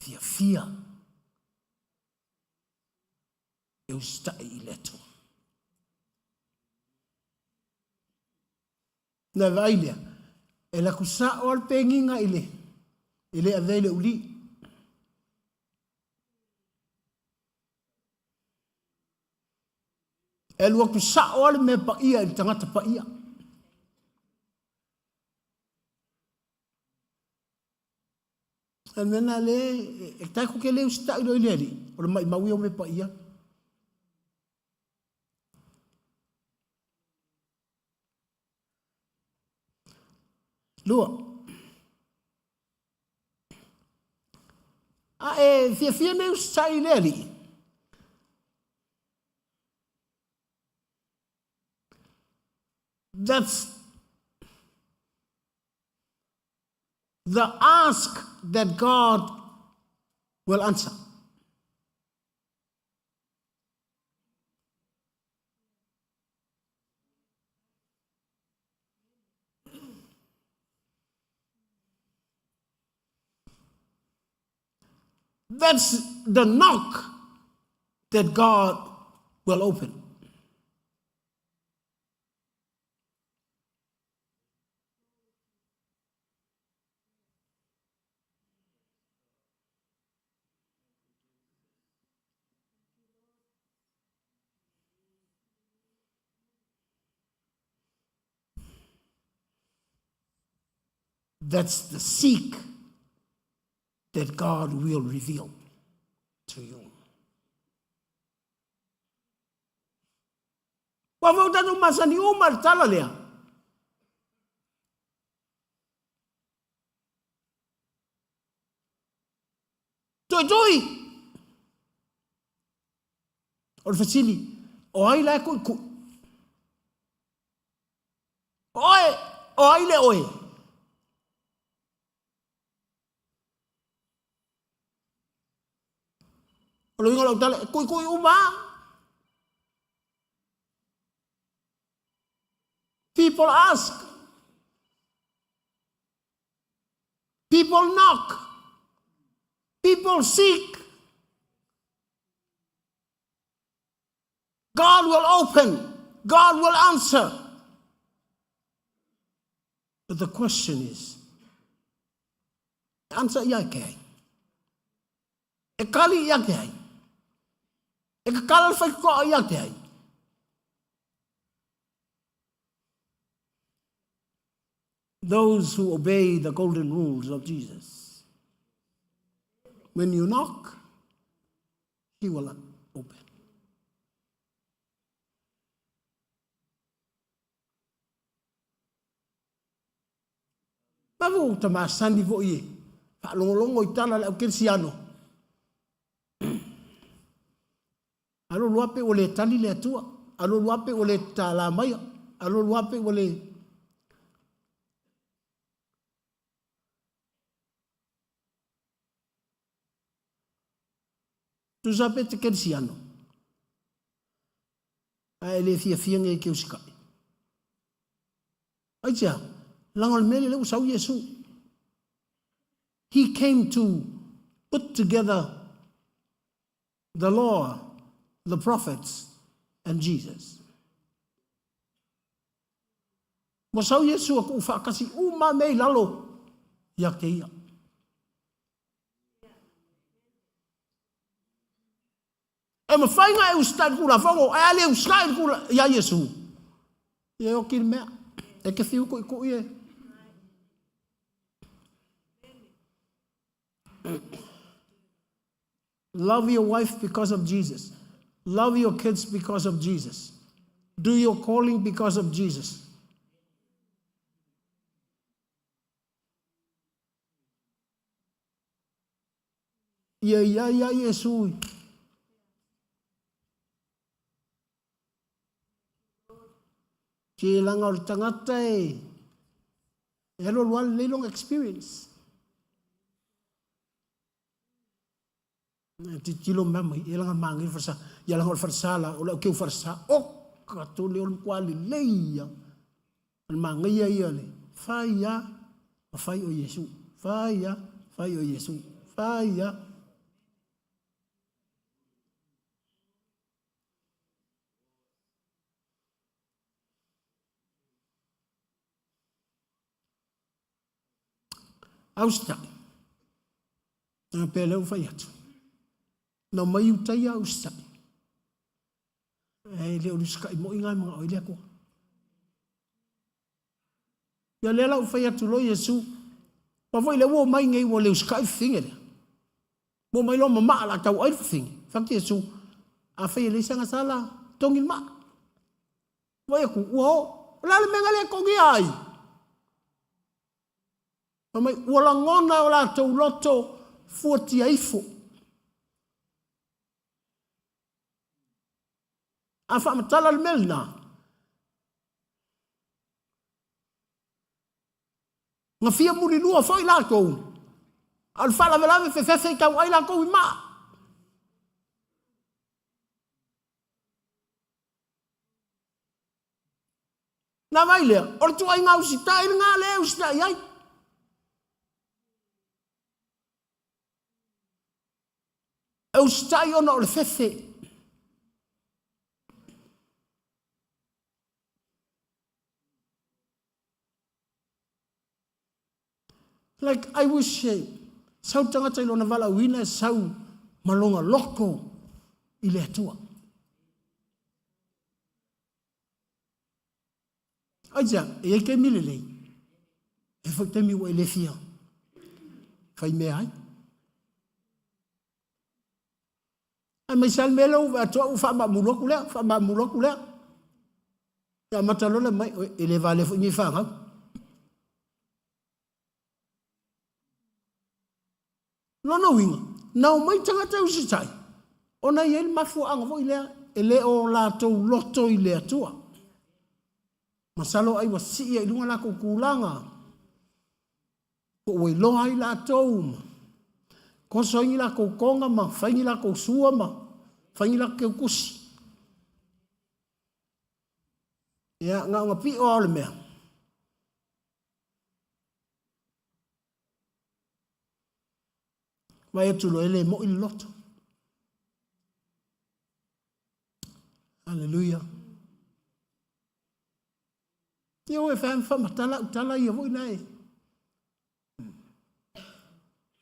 Fiafia e usitai i le Atua. Na vaai lea, e alu atu sao lava le peniga i le, e le avea i le uli. E alu atu sao lava le mea paia i le tagata paia. O le mea lena le, e tatou te le usitai loa i le Alii, o le maimau ia o mea paia. Lua. A e fiafia nei usitai i le Alii, That's the ask that God will answer. That's the knock that God will open. That's the seek that God will reveal to you. Ua fau tatou masani uma le tala lea. Tuitui! O le fesili, o ai la e tuitui? O oe, o ai le oe? O le uiga o lau tala, e tuitui uma lava. People ask. People knock. People seek. God will open. God will answer. But the question is, answer ia ke ai. E kali ia ke ai. E kakala le whaikoa ia ke ai. Those who obey the golden rules of Jesus. When you knock, he will open. Mafu ta masani foi e faalogologo i tala a le au kerisiano. Alu alu lava pei ua le tali le Atua. Alu alu lava pei ua le tatala maia. Alu alu lava pei ua le... Tusa pe te kerisiano. Ae e le fiafia nei e te usikai. Aisea? Leaga o le mea lea ua sau Iesu. He came to put together the law, the prophets and Jesus. Ua sau Iesu a tuu faatasi uma mea i lalo ia te ia. E mafai ona e usitai i le Tulafono, ae a le usitai i le Tulafono ia Iesu, ia e oti le mea. E te fiu tuitui e. Love your wife because of Jesus. Love your kids because of Jesus. Do your calling because of Jesus. Ia ia ia Iesu. Ke langa o le tagata e e alu alu lelei lona experience. Titilo mea mai, e langa manaia le falesa. Ia langa o le falesa la, o le au keu falesa. Oka tole o le matua lelei ia. O le manaia ia le fai a, ma fai o Iesu. Fai a, fai o Iesu. Fai a. Ausetaʻi, a pea lea ua fai atu, na omai uta ia ausetaʻi, e le o le usitaʻi moi lena e manao ai le Atua. Ia lea la ua fai atu loa Iesu, aua foi lea ua omai nei ua le usitaʻi le fafine lea. Ua omai loa ma maa la tau ai le fafine. Fai atu Iesu, afai e leai sana sala, togi le maa. Vaai atu, ua o. O le a le mea na le togia ai? Fai mai, ua lagona e o latou loto fuatia ifo. A faamatala le mea lena, na fia mulilua foi latou, a o le faalavelave fefefe i tauai latou i maa. Na vai lea, o le tuaiga usitai lena lea e usitai ai. E usitai ona o le fefe. Like I wish e sau le tagata i lona valaauina e sau ma lona loto i le Atua. Aisea, e i ai taimi lelei, e i ai foi taimi ua e le fia fai mea ai. Aemaise lava le mea lea ua vaai atu au ua faamaamulu atu lea, faamaamulu atu lea. Ia amata loa le mai, e le valea foi nei fanau. Lona uiga, na omai tagata e usitai, ona e i ai le mafuaaga foi lea, e le o latou loto i le Atua. Masalo ai ua sii ai i luga latou tulaga, po ua iloa ai latou ma toso ai ni latou toga ma fai ni latou sua ma fai ni latou teutusi. Ia, na ona pio lava o le mea. Vaai atu loa e le moi le loto. Hallelujah. Ia ua e fai faamatala au tala ia foi na e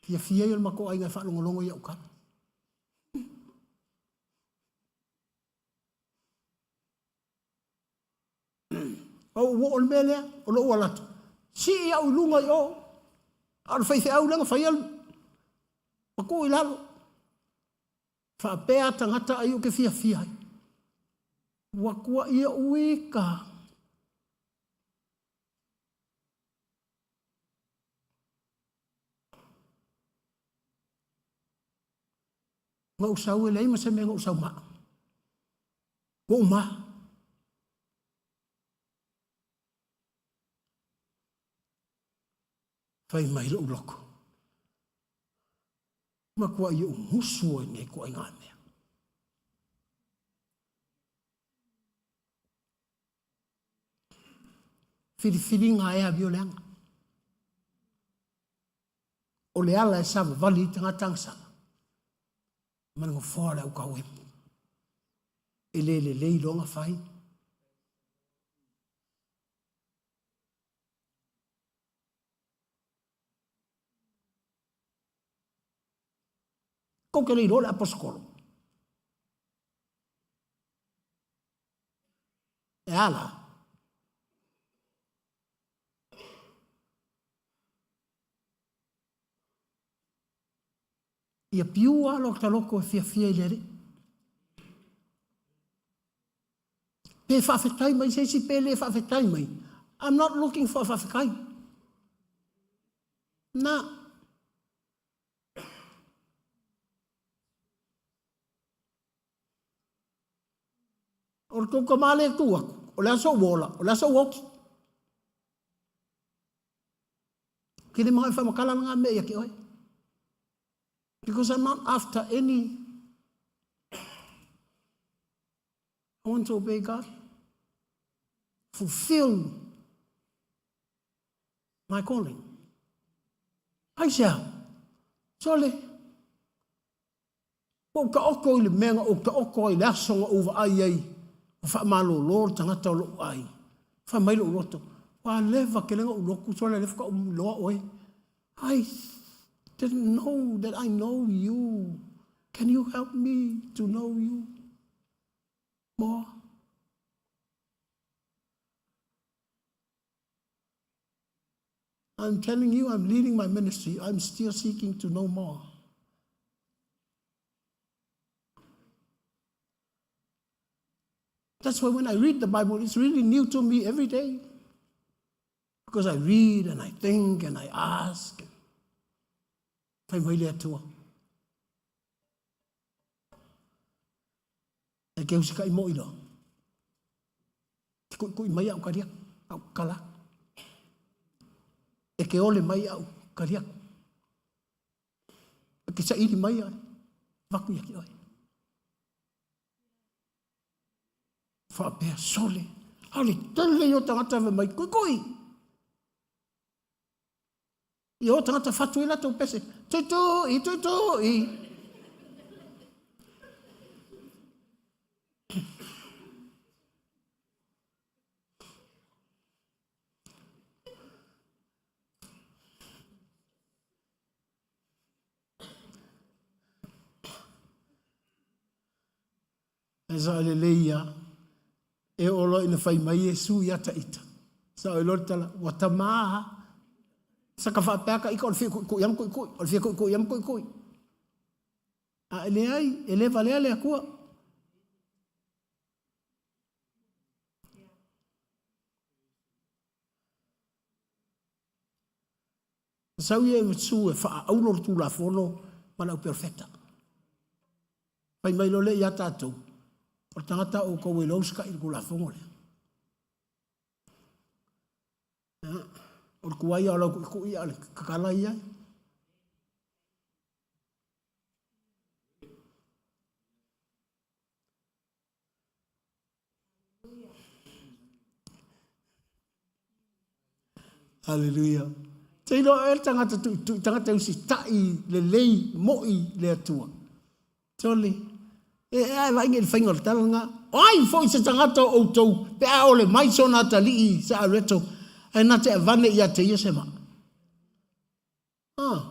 fiafia ai o le matou aiga e faalogologo i au tala. Ou oo le mea lea, o lou alu atu, sii au i luga i o, a o le faifeau lea na faia ma tuu i lalo. Faapea tagata ai ou te fiafia ai. Ua tuaia uika. Na ou sau e leai ma se mea na ou sau ma au. Ua uma. Fai mai lou loto. Matuai ou musu ai nei ituaiga mea. Filifiliga e amio leaga. O le ala e savavali ai tagata agasala, ma le nofoa o le aukauemu. E le lelei loa na fai. Kou te le iloa le aposetolo. E a la? Ia piua lo ta loto e fiafia i le Alii. Pe faafetai mai se isi pe le faafetai mai. I'm not looking for a faafetai. Na. O le tou tama lea e tu atu, o le a sou ola, o le a sou oti. Ke le manao e faamatala lena mea ia te oe. Because I'm not after any. I want to obey God. Fulfill my calling. Aisea? Sole, ua ou taoto i le mea na ou taoto ai i le aso na ou vaai ai ua faamalolo le tagata o lou aiga. Fai mai lou loto, ua leva tele na ou lotu sole lea faatoa ou iloa oe. I didn't know that I know you. Can you help me to know you more? I'm telling you, I'm leading my ministry. I'm still seeking to know more. That's why when I read the Bible, it's really new to me every day. Because I read and I think and I ask. Fai mai le Atua. E ke usikaʻi moʻi loa. Te kuʻikuʻi mai au kali au kala. E ke ole mai au kali aku. E ke saili mai ai. Vaku ia ki oe. Faapea sole. A o le tele ia o tagata fai mai, kuikui! I o tagata fatu ai latou pese, tuitui, tuitui! E sao lelei ia, e oo loa ina fai mai Iesu ia Taita. Sao i loa le tala, ua tamā. Saka faapea ka ika o le fia kuikui ama kuikui, o le fia kuikui ama kuikui. A e leai, e le valea le Atua. Sau ia i Matuu e faaaulo le Tulafono ma le auperofeta. Fai mai loa lea ia tatou, o le tagata o outou e iloa usita'i i le Tulafono lea. O le tuai lava o lau tuitui a o le tatala ia. Haleluia. Te iloa e le tagata tuitui, tagata usitai lelei moi le Atua. Tole, e ae vaai i le faiga o le tala lena. O ai foi se tagata o outou pe a ole mai sona atalii sa areto, ae na te avane ia te ia se maa. Ah,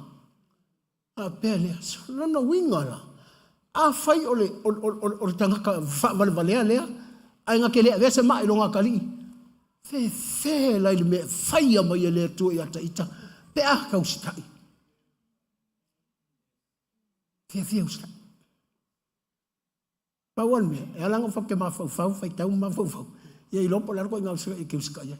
faapea lea. Lona uiga la, afai o le, o, o, o, o le tagata faavalevalea lea, ae na te le avea se maa i lona atalii, fefe la i le mea e faia mai e le Atua ia Taita, pe a tausitai. Fiafia usitai. Pau lava le mea, e ala ona ou te mafaufau, faitau ma mafaufau, ia iloa po o le a le ituaiga usitai e te usitai ai.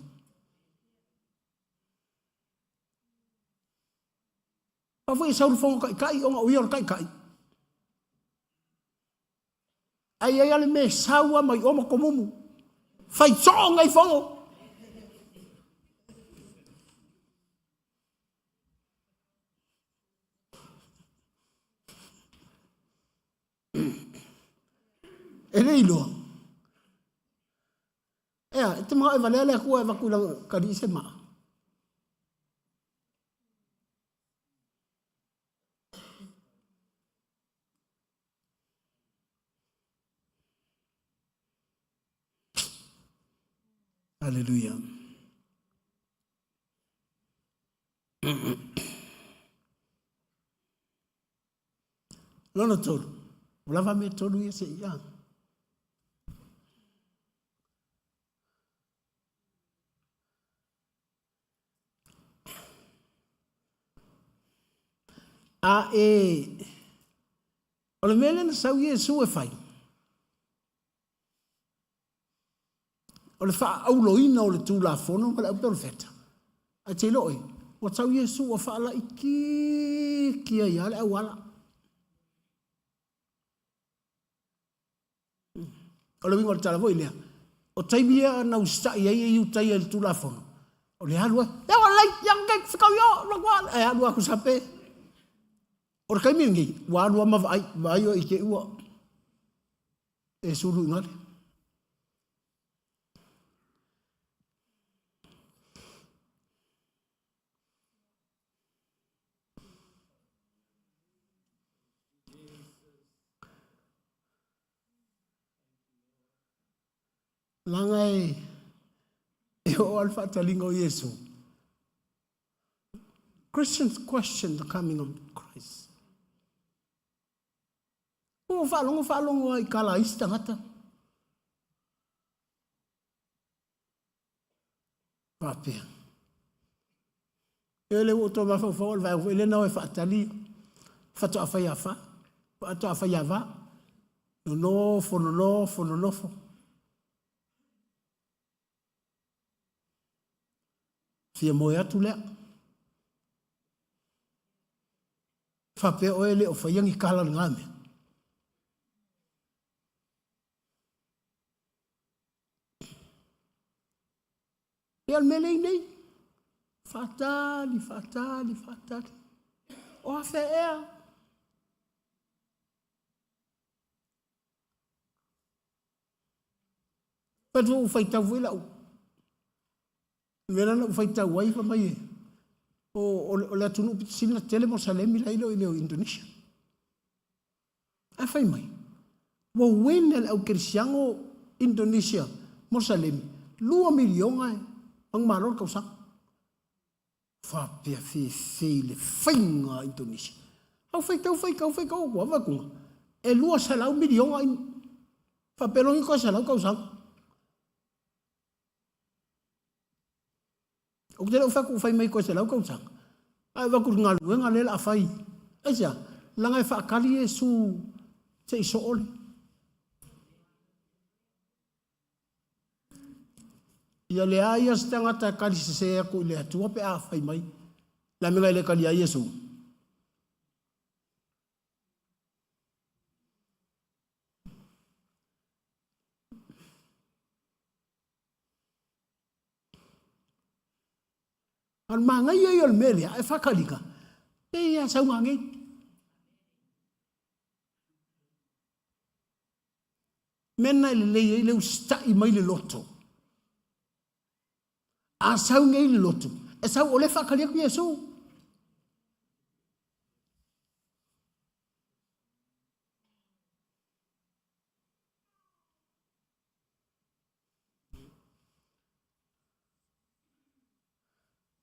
Aua foi e sau le Fono Taitai ona o ia o le Taitai. Ae i ai lava le mea e sau lava mai o ma tomumu. Fai soo nei fono. E le iloa. Ea, e te manao e valea le Atua e avatu i lana kalii se maa. Haleluia. Lona tolu, ua lava mea tolu ia se i a. A e, o le mea lea na sau Iesu e fai, o le faaauloina o le Tulafono ma le auperofeta. Ae te iloa oe, ua tau Iesu ua faalaitiiti ai lava le auala. O le uiga o le tala foi lea, o taimi ia na usitai ai e Iutaia i le Tulafono, o le alu ai, ia lei, ia kei, whikau i o, ae alu aku sape. O le taimi lenei, ua alu lava ma vaai, vaai oe i te i ua e sulu i gale. Leaga e, e oo lava le faataliga o Iesu. Christians question the coming of Christ. Ua faalogo faalogo lava i tala a isi tagata. Faapea. E le ua toe mafaufau o le vaega foi lea na o e faatali faatoa fai afa, faatoa fai ava. Nonofo, nonofo, nonofo. Fia moe atu lea. Faapea oe e le o faia ni tala i lena mea. Ia o le mea lea i nei, faatali, faatali, faatali. O afea ea? Fai atu ua faitau foi lau mea la na ou faitau ai fai mai e o, o, le atunuu pito sili ona tele Mosalemi la i le o Indonesia. Ae fai mai, ua win e le au kerisiano Indonesia Mosalemi, 2 miliona e pagumalo le tausaga. Faapea fefe i le faiga a Indonesia. Au faitau, faitau, faitau, ua vakuga. E 200 miliona in... Faapea loa ni toe 100 tausaga. Ou te le o fai atu fai mai toe 100 tausaga. Ae avatu i le galuega lea o le a fai. Aisea? Leaga e faatali Iesu se i soo le. Ia leai ia se tagata e tali sese atu i le Atua pe a fai mai. Le a mea e le talia ai Iesu? A o le manaia ia o le mea lea, e faataliga, pei lava sauga nei. Mea na e lelei ai le usitai mai le loto. A sau nei le loto, e sau o le faatali atu Iesu.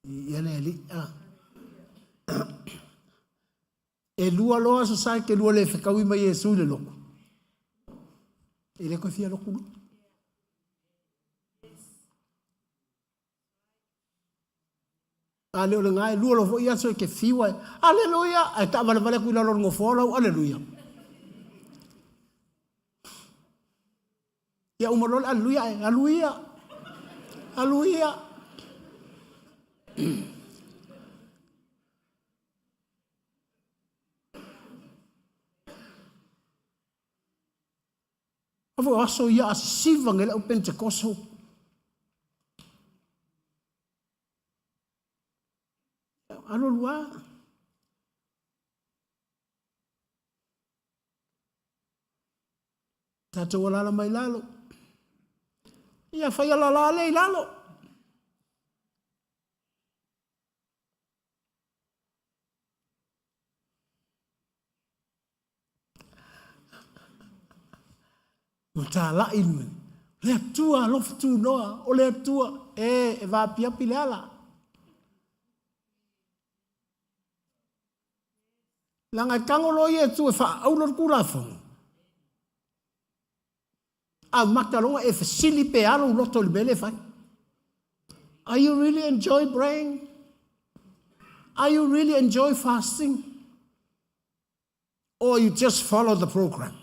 Ia le alii. Ah. E lua loa aso sa e te lua le fetaui mai Iesu i le lotu. E le koe fia lotu loa. A le o le ngā e lua loa foi aso e te fiu ai. Aleluia! Ae taavalevale atu i lalo o le nofoa lau aleluia. Ia uma loa le aleluia ae alu ia. Alu ia. Afu o aso ia a sisiva nge lau Pentekoso. Alu alu a. Tatou alala mai lalo. Ia fai alala le i lalo. Ua talai le mea. Le Atua alofa tunoa, o le Atua e e vaapiapi le ala. Leaga e tago loa Iesu e faaaulo le Tulafono, amata loa e fesili pe a lou loto i le mea lea e fai. Are you really enjoy praying? Are you really enjoy fasting? Or you just follow the program?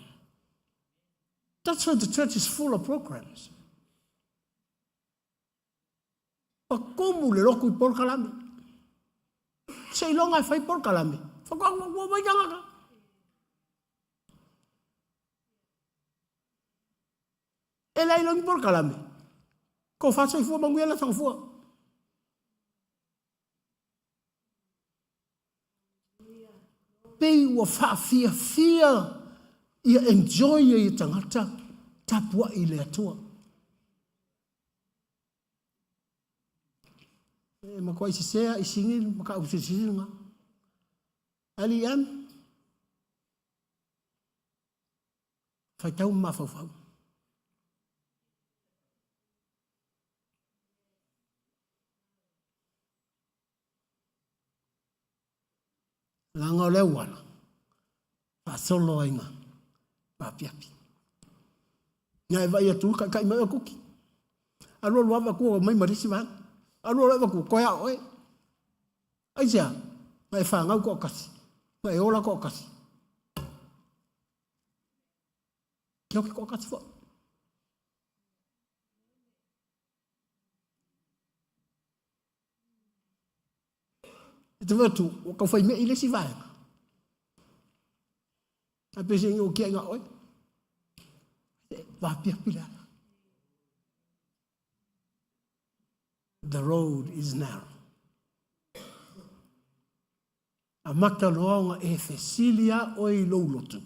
That's why the church is full of programs. Ua tumu le lotu i polokalame. Seiloga e fai polokalame, faatoa mai tagata. E leai loa ni polokalame, tofa soifua manuia le aso fua. pei ua faafiafia ia enjoy ai e tagata tapuai i le Atua. E matuai sese lava i sini le mataupu silisili lena. LEM, faitau ma mafaufau. Leaga o le auala, faasolo ai ma apiapi. Ina e vaai atu, taitai mai oe kuki. Alu alu lava avatu mai ma le isi vaega. Alu alu avatu, toe a oe. Aisea? Na e fanau toatasi, na e ola toatasi. Ke oki toatasi foi. E te atu, ua tau fai mei le isi vaega. Ae pei se i o kia i ngā oe. Vāpiapi le ala. The road is narrow. Amata loa ona e fesili a oe i lou loto.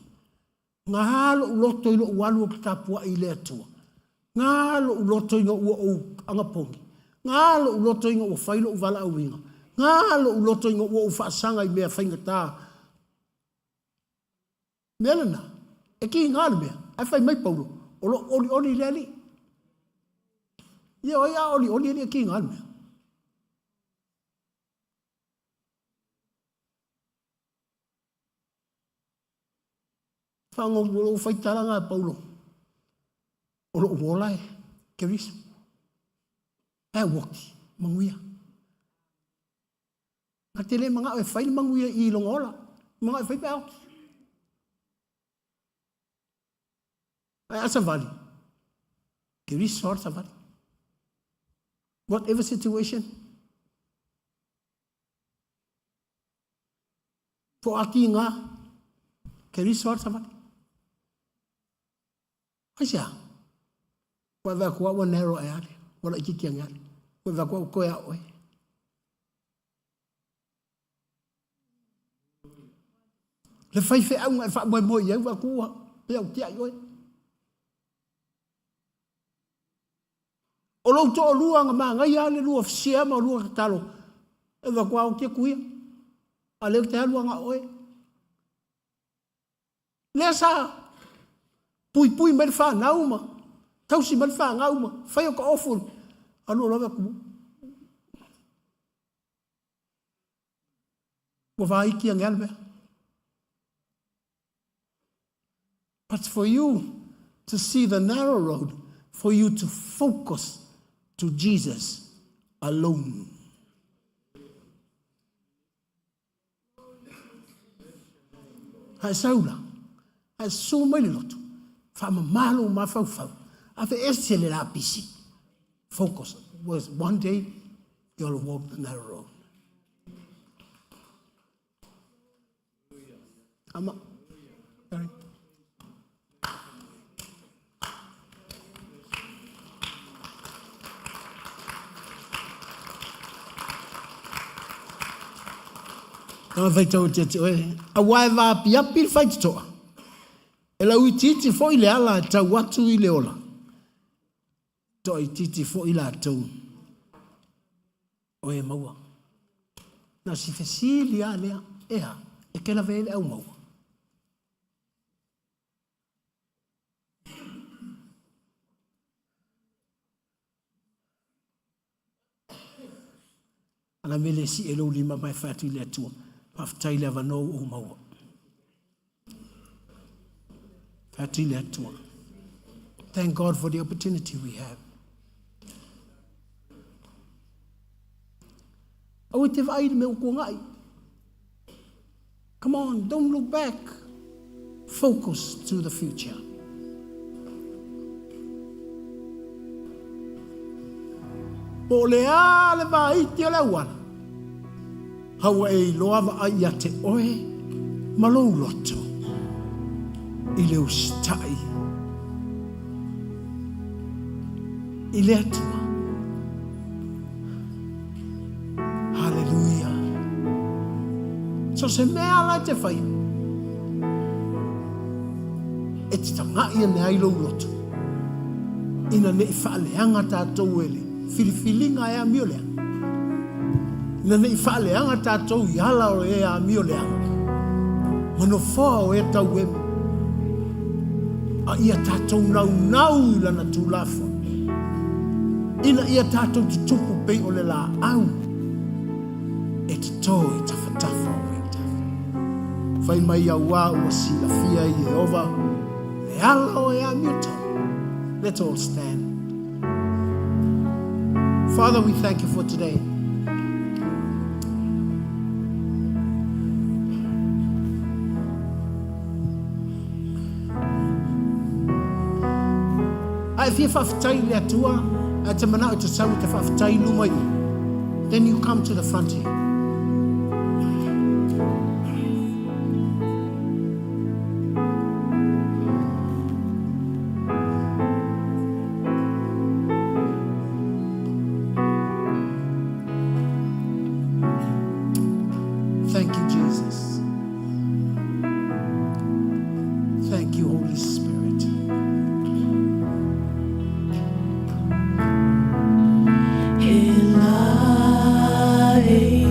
Ngā lo'u loto i lo'u alu o ke tapua'i i le Atua. Ngā lo'u loto ina ua ou agapogi. Ngā lo'u loto ina ua fai lo'u valaauina. Ngā lo'u loto ina ua ou faasaga i mea faigata. Mea lena, e kiga le mea, ae fai mai Paulo, o lo'u olioli i le Alii. Ia o ai a olioli e le kiga le mea. Fagogo lou faitalaga a Paulo, o lou ola e Keriso. Ae ua oti, manuia. Na te le manao e fai le manuia i lona ola, manao e fai pe a oti. Ae a savali, Keriso a savali. Whatever situation, Po ati ngā, Keriso a savali. Aisea? Ua vea kua ua narrow e ale, ua laitiiti ane ale. Ua vea kua ua koe a oe. Le faifeauga e faamoemoe i ai ua atu ua pea u tiai oe. O lou toalua na manaia lava le lua share ma lua tatalo, e vaai atu a oti atu ia, a o lea ou te alu lava na o oe. Lea sa puipui mai le fanau ma tausi mai le fanau ma fai o ka ofu, alu alu lava atu. Ua vaiti ane lava le mea. But for you to see the narrow road, for you to focus to Jesus alone. Ae sau la, ae susu mai le loto, faamama lou mafaufau, aveese le lapisi. Focus. Was one day you'll walk the narrow road. Ama. Sorry. Tanga whaitau o te ati oe. A wae vāpiapi le whaititoa. E lau itiiti foi le ala e tau atu i le ola. Toa itiiti foi latou. O e maua. Na o si fesili lava lea, e a, e ke lawe ai le au maua? Ala me le si e lou lima mai fai atu i le Atua, faafetai i le avanoa ua ou maua. Fai atu i le Atua. Thank God for the opportunity we have. Aua te vaai i le mea ua tuanai. Come on, don't look back. Focus to the future. Po o le a le vaiti o le auala, a ua e iloa vaai ia te oe ma lou loto i le usitai i le Atua. Haleluia. So se mea la e te whai. E te taga'i ane ai lou loto, ina ne i faaleaga tatou e le filifiliga e amio leaga, ina ne i faaleaga tatou i ala o e amio leaga, ma nofoa o e tauemu, a ia tatou naunau i lana Tulafono, ina ia tatou tutupu pei o le laau e toto i tafatafa o vaitafe. Fai mai auā ua silafia e Ieova le ala o e amiotonu. Let's all stand. Father, we thank you for today. A e fia faafetai i le Atua, ae te manao e te sau i te faafetai i luma i i, then you come to the front here. Thank you, Jesus. Thank you, Holy Spirit. E la e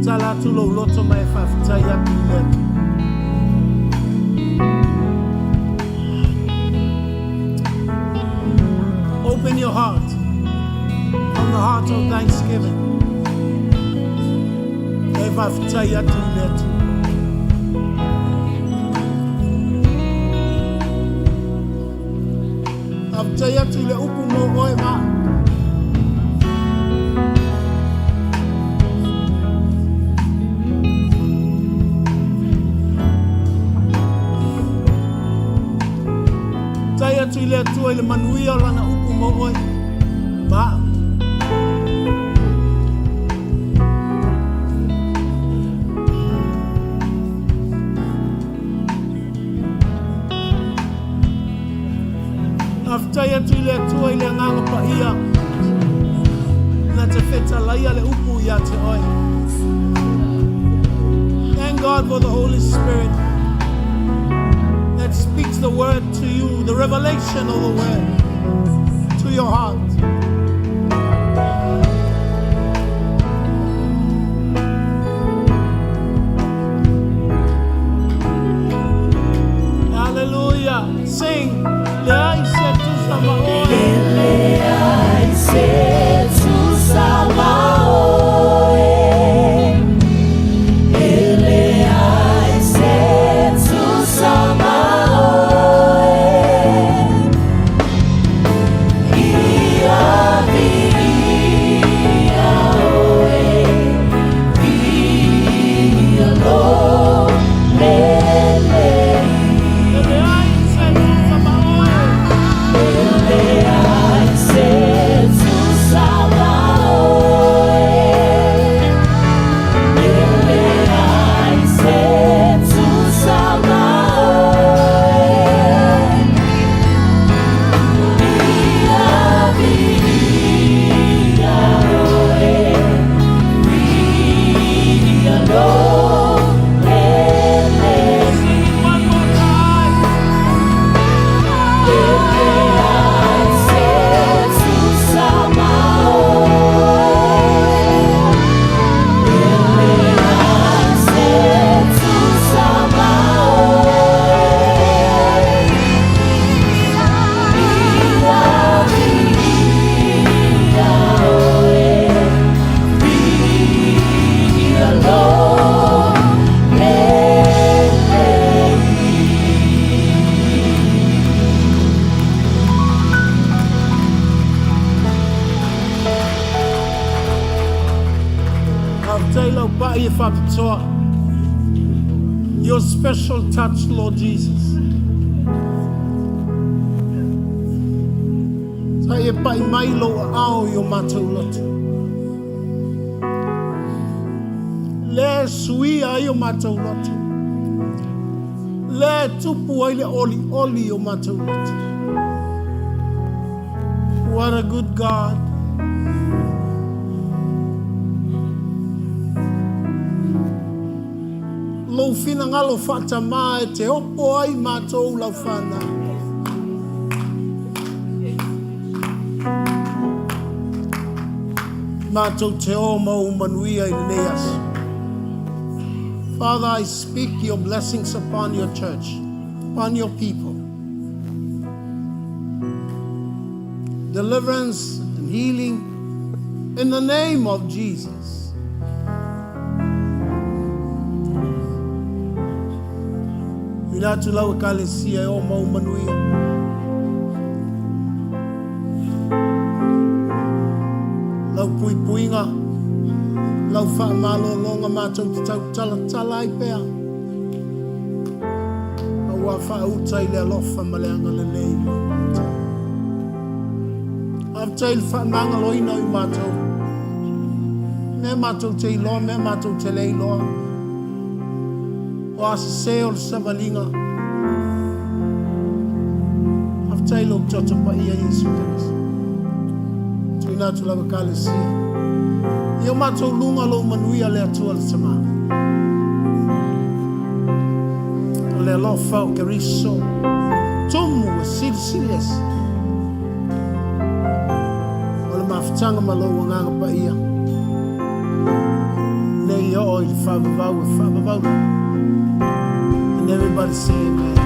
Tatala atu lou loto ma e faafetai atu i le Atua. Open your heart from the heart of thanksgiving. E faafetai atu i le Atua. Faafetai atu i le upu mo oe ma au. Faafetai atu i le Atua i le manuia o Lana upu mo oe ma au. Faafetai atu i le Atua i le Agaga Paia na te fetalaia le upu ia te oe. Thank God for the Holy Spirit that speaks the word to you, the revelation of the word to your heart. Hallelujah. Sing. Leai se tusa ma oe. Leai se tusa ma oe. E leai se tusa ma oe. Ia viia oe, viia lou lelei. E leai se tusa ma oe. E leai se tusa ma oe. E leai se tusa ma oe. Ia viia oe, viia lou lelei. Sing it one more time. E leai se tusa ma oe. E leai se tusa ma oe. Ia viia oe, viia lou lelei. Faafetai lau pai e faapitoa. Your special touch, Lord Jesus. Sa e pai mai lou aao i o matou loto. Le suia ai o matou loto. Le tupu ai le olioli o matou loto. What a good God. Lou finagalo faatamā e te opo ai matou lau fanau. Matou te o ma ou manuia i lenei aso. Father, I speak your blessings upon your church, upon your people. Deliverance and healing in the name of Jesus. Tuuina atu lau ekalesia e o ma ou manuia. Lau puipuiga, lau faamalologa matou te tautalatala ai pea. Aua faauta i le alofa ma le agalelei i lau matou. Faafetai i le faamagaloina o i matou. Mea matou te iloa, mea matou te le iloa. O a sese o le savaliga. Faafetai i lou toto paia Iesu Keriso. Tuuina atu lau ekalesia. I o matou luga lou manuia le Atua le Tama. O le alofa o Keriso, tumu e silisili ese. O le mafutaga ma lou agaga paia. Nei oo i le faavavau e faavavau lava. And everybody say amen.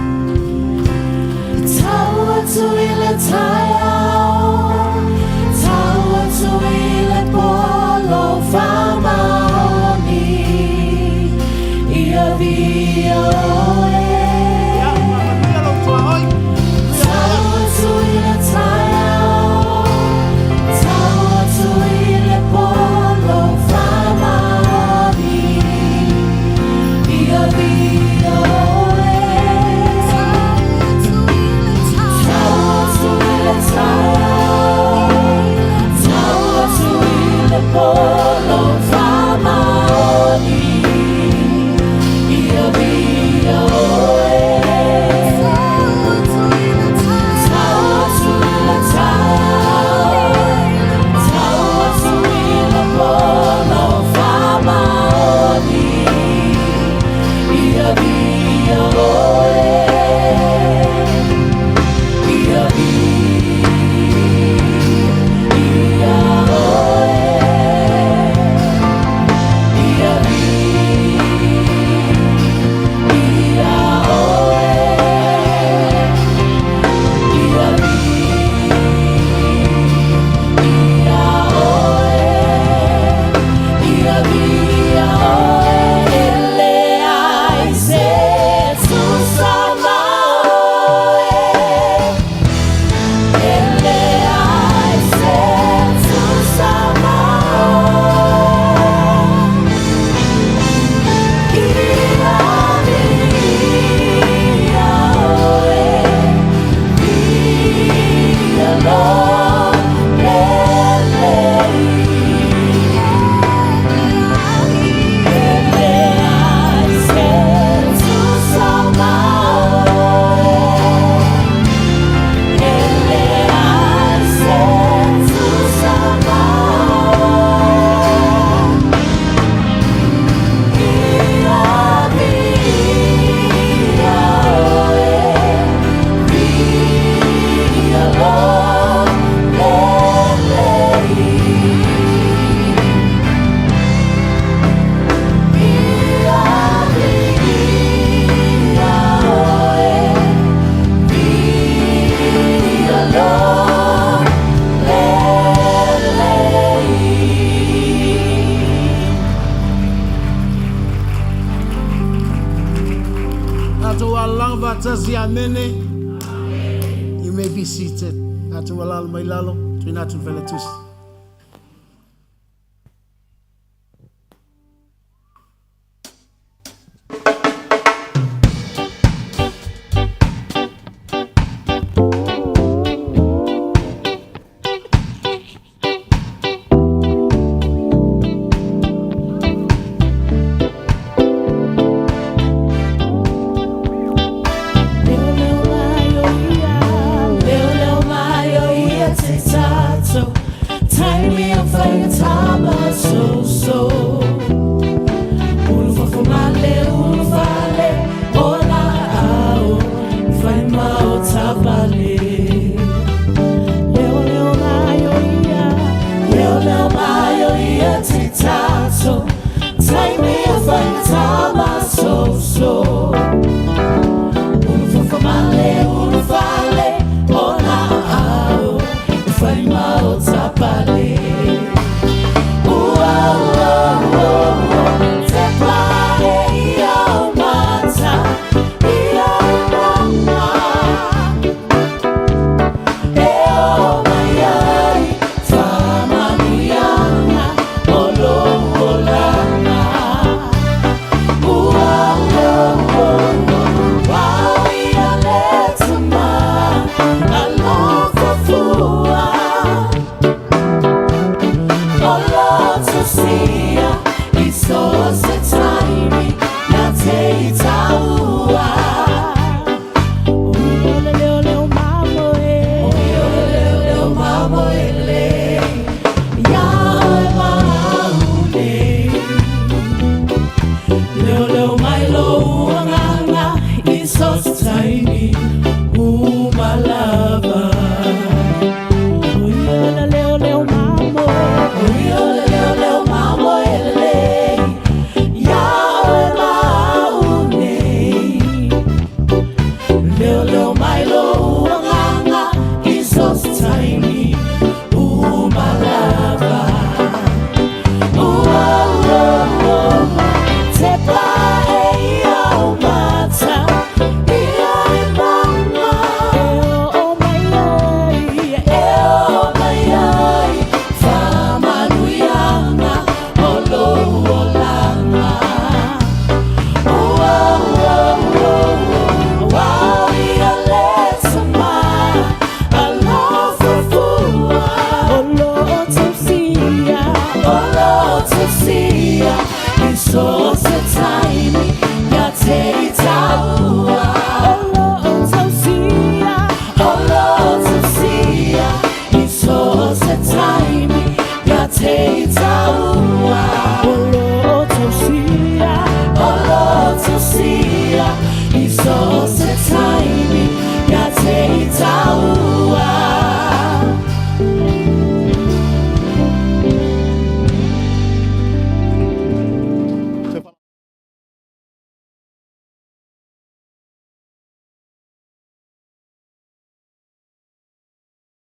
Tau atu i le taeao, tau atu i le po lou faamaoni, ia viia oe. Ia, faamanuia lou tuaoi. Tau atu i le taeao, tau atu i le po lou faamaoni, ia viia oe. Tau atu i le taeao, tau atu i le po lou faamaoni, ia viia oe. Tau atu i le taeao, tau atu i le po lou faamaoni, ia viia oe. Ia viia oe. Ia viia oe. Ia viia oe. Ia viia oe. E leai se tusa ma oe. E leai se tusa ma oe. Ia viia oe. Viia lou lelei. E leai se tusa ma oe. E leai se tusa ma oe. Ia viia oe. Viia lou lelei. Ia viia oe. Viia lou lelei. Tatou alalaga faatasi amene. You may be seated. Tatou alala mai lalo. Tuuina atu i le Failautusi. Leo leo mai o ia, leo leo mai o ia te tatou. So se taimi, ia te i tau.